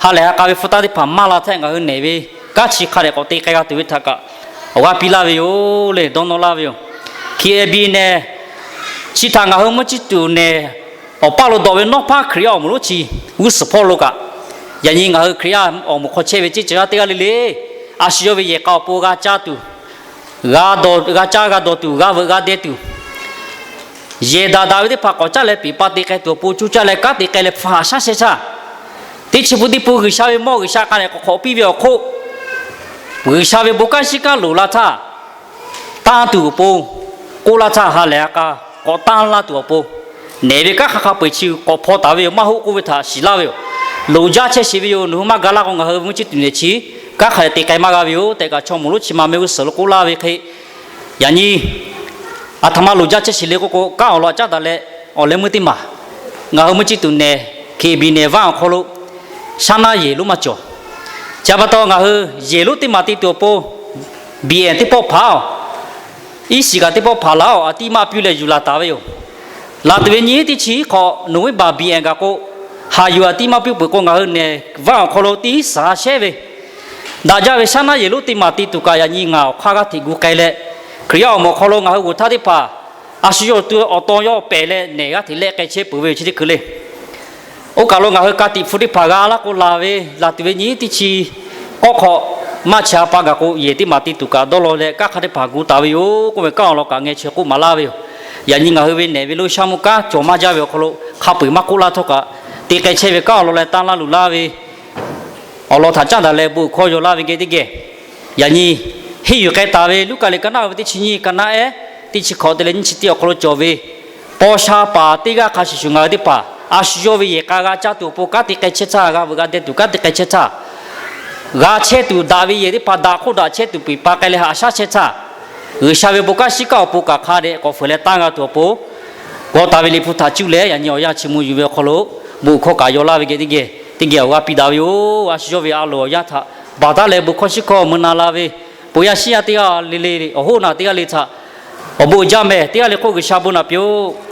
ha lehˬ ha k'a ve hpu taˇ teˇ hpaˍ maˇ la htaˇ, ngaˬ hui nehˬ ve kanˉ chi hk'a dehꞈ k'awꞈ te k'ai g'a tuˬ ve htaꞈ kaꞈ awˬ g'aˇ piˇ laˇ ve yoˬ le, dawˇ nawˇ laˇ ve yoˬ. K R B nehˬ chi htaꞈ ngaˬ hui mvuhˇ ciˇ tuˬ nehˬ awˬ paˇ lo dawꞈ ve nawˉ hpaˇ Hkriꞈ yaˇ awˬ moˍ lonˉ chi g'uˇ suhˍ hpawˇ lo kaꞈ, yaꞈ nyi ngaˬ hui Hkriꞈ yaˇ awˬ moˍ hk'aw chehˇ ve ceˇ ceuˬ yaˇ teˇ g'aˇ le le, a shu yawˇ ve yehˬ k'a awˬ pon g'a caˇ tuˬ, g'a dawˬ, g'a caˇ g'a dawˬ tuˬ, g'a veuꞈ g'a deh tuˬ, yehˬ daꞈ daꞈ ve teˇ hpaˍ k'awꞈ caˇ leh peˍ pa te k'ai tuˬ awˬ pon, cuˇ caˇ leh kanˉ te k'ai leh hpu haꞈ shaˉ shehˍ htaˇ, teˇ chi pun teˇ pun G'uiˬsha ve mawˇ G'uiˬsha k'a leh k'awꞈ hk'awꞈ piˇ ve awˬ hk'oˆ, G'uiˬsha ve bon kanˉ shiˉ kanˉ loˍ la htaˇ, tanˇ tuˬ awˬ pon, k'oˆ laˇ htaˇ ha lehˬ ha k'a k'awꞈ tanˇ laˇ tuˬ awˬ pon, nehˬ ve kanˉ hk'a hk'a peu-eˬ chi k'awꞈ hpaw taˍ ve yoˬ, maˇ hoˆ k'oˆ ve htaꞈ shiˍ laˇ ve yoˬ. Loˍ jaˇ chehˇ sheˍ ve yoˬ. Nawˬ hui maˇ ga laˇ k'o, ngaˬ hui mvuhˇ ciˇ tuˬ nehˬ chi kanˉ hk'a dehꞈ te k'ai maˇ g'a ve yoˬ tehꞈ kaꞈ, chaw moˍ lonˉ chi ma meh g'uˇ suhˍ lo k'oˆ laˇ ve hk'e, yaꞈ nyi aˬ htoꞈ ma loˍ jaˇ chehˇ sheˍ le k'oˆ k'o, kanˉ awˬ lawn caˉ daꞈ leh, awˬ leh meuˇ teˇ maˬ ngaˬ hui mvuhˇ ciˇ tuˬ nehˬ K R B nehˬ vaˇ awˬ hk'aw lo shaˉ naˆ yehˬ lonˉ maˇ cawˬ. Chi htaꞈ pa taw, ngaˬ hui yehˬ lonˉ teˇ maˬ te tuˬ awˬ pon B N teˇ pawˆ hpaˍ-oˬ, iˉ shiˍ kaꞈ teˇ pawˆ hpaˍ laˬ-oˬ, a tiˉ maˇ piˇ leh yuˬ laˬ taˍ ve yoˬ. Laˬ tuˬ ve nyiˇ teˇ chi hk'awꞈ November B N kaꞈ k'o, haꞈ yuˬ a tiˉ maˇ piˇ peuˬ k'o, ngaˬ hui nehˬ vaˇ awˬ hk'aw lo teˇ saˍ shehˉ ve daꞈ jaˇ ve shaˉ naˆ yehˬ lonˉ teˇ maˬ te tuˬ kaꞈ, yaꞈ nyi ngaˬ awˬ hk'aˇ g'aˇ hteꞈ gu k'ai leh, Hkriꞈ yaˇ awˬ moˍ hk'aw lo ngaˬ hui g'oˬ htaˇ teˇ hpaˍ a shu yawˇ awˬ to yawˇ pehˬ leh nehˬ g'aˇ hteꞈ lehˆ k'ai chehˇ peuˬ ve yoˬ. Chi teˇ hkui le. Oˇ kaˬ lo ngaˬ hui ka tiꞈ hpu teˇ hpaˍ g'a laˇ k'o laˬ ve, laˬ tuˬ ve nyiˇ teˇ chi k'awˇ hk'awꞈ maˇ chi a pa gaˬ k'o, yehˬ teˇ maˬ te tuˬ kaꞈ dawˇ law leh kanˉ hk'a teˇ hpaˍ gu taˍ ve yoˬ k'oˆ ve kanˉ awˬ lawn kaꞈ ngeh chaweh k'oˆ maˍ laˇ ve yoˬ. Yaꞈ nyi ngaˬ hui ve nehˬ ve loˇ shaˉ mvuhˇ kanˉ cawˬ maˇ jaˇ ve awˬ hk'aw lo hk'a peu-eˬ maˇ k'oˆ laˇ htawˇ kaꞈ, te k'ai chehˇ ve kanˉ awˬ lawn leh tanˇ laˇ luˬ laˇ ve awˬ lawn htaꞈ caˉ daꞈ leh bon hkawˇ yaw laˇ ve geh teˇ geh, yaꞈ nyi henˇ yuˬ k'ai taˍ ve Luˉkaꞈ liꞈ ka naˆ ve teˇ chi nyiˇ, ka naˆ ehˉ, teˇ chi hkawꞈ te leh nyiˇ chi teˇ awˬ hk'aw lo cawˬ ve, paw sha paˍ teˇ g'aˇ hk'a shuˍ shuˍ ngaˬ hui teˇ hpaˍ a shu yawˇ ve yehˬ k'a g'a caˇ tuˬ awˬ pon kanˉ te k'ai chehˇ htaˇ, g'a veuꞈ g'a deh tuˬ kanˉ te k'ai chehˇ htaˇ, g'a chehˇ tuˬ daꞈ ve yehˬ teˇ hpaˍ daꞈ hk'oˆ daꞈ chehˇ tuˬ peˬ pa k'ai leh haꞈ shaˉ chehˇ htaˇ, G'uiˬsha ve bon kanˉ shiˉ kanˉ awˬ pon kaꞈ hk'a dehꞈ k'awꞈ fuiˍ leh tanˇ g'a tuˬ awˬ pon, g'aw taˍ ve Liꞈ hpu htaꞈ cuˇ leh yaꞈ nyi awˬ yanˇ chi mvuh yuˬ ve awˬ hk'aw lo, bon hkawˇ kaꞈ yaw laˇ ve geh teˇ geh, teˇ geh awˬ g'aˇ piˇ daꞈ ve yoˬ. A shu yawˇ ve a loˍ awˬ yanˇ htaꞈ baˬ taˉ leh bon hkawˇ shiˉ hkawˇ mui na la ve, ponˬ yaˇ shiˉ yaˇ teˇ g'aˇ le le, awˬ hoˉ naˬ teˇ g'aˇ le htaꞈ awˬ bon uiˍ jaˇ mehˍ. Teˇ g'aˇ le k'oˆ, G'uiˬsha bon naꞈ piˇ-oˆ.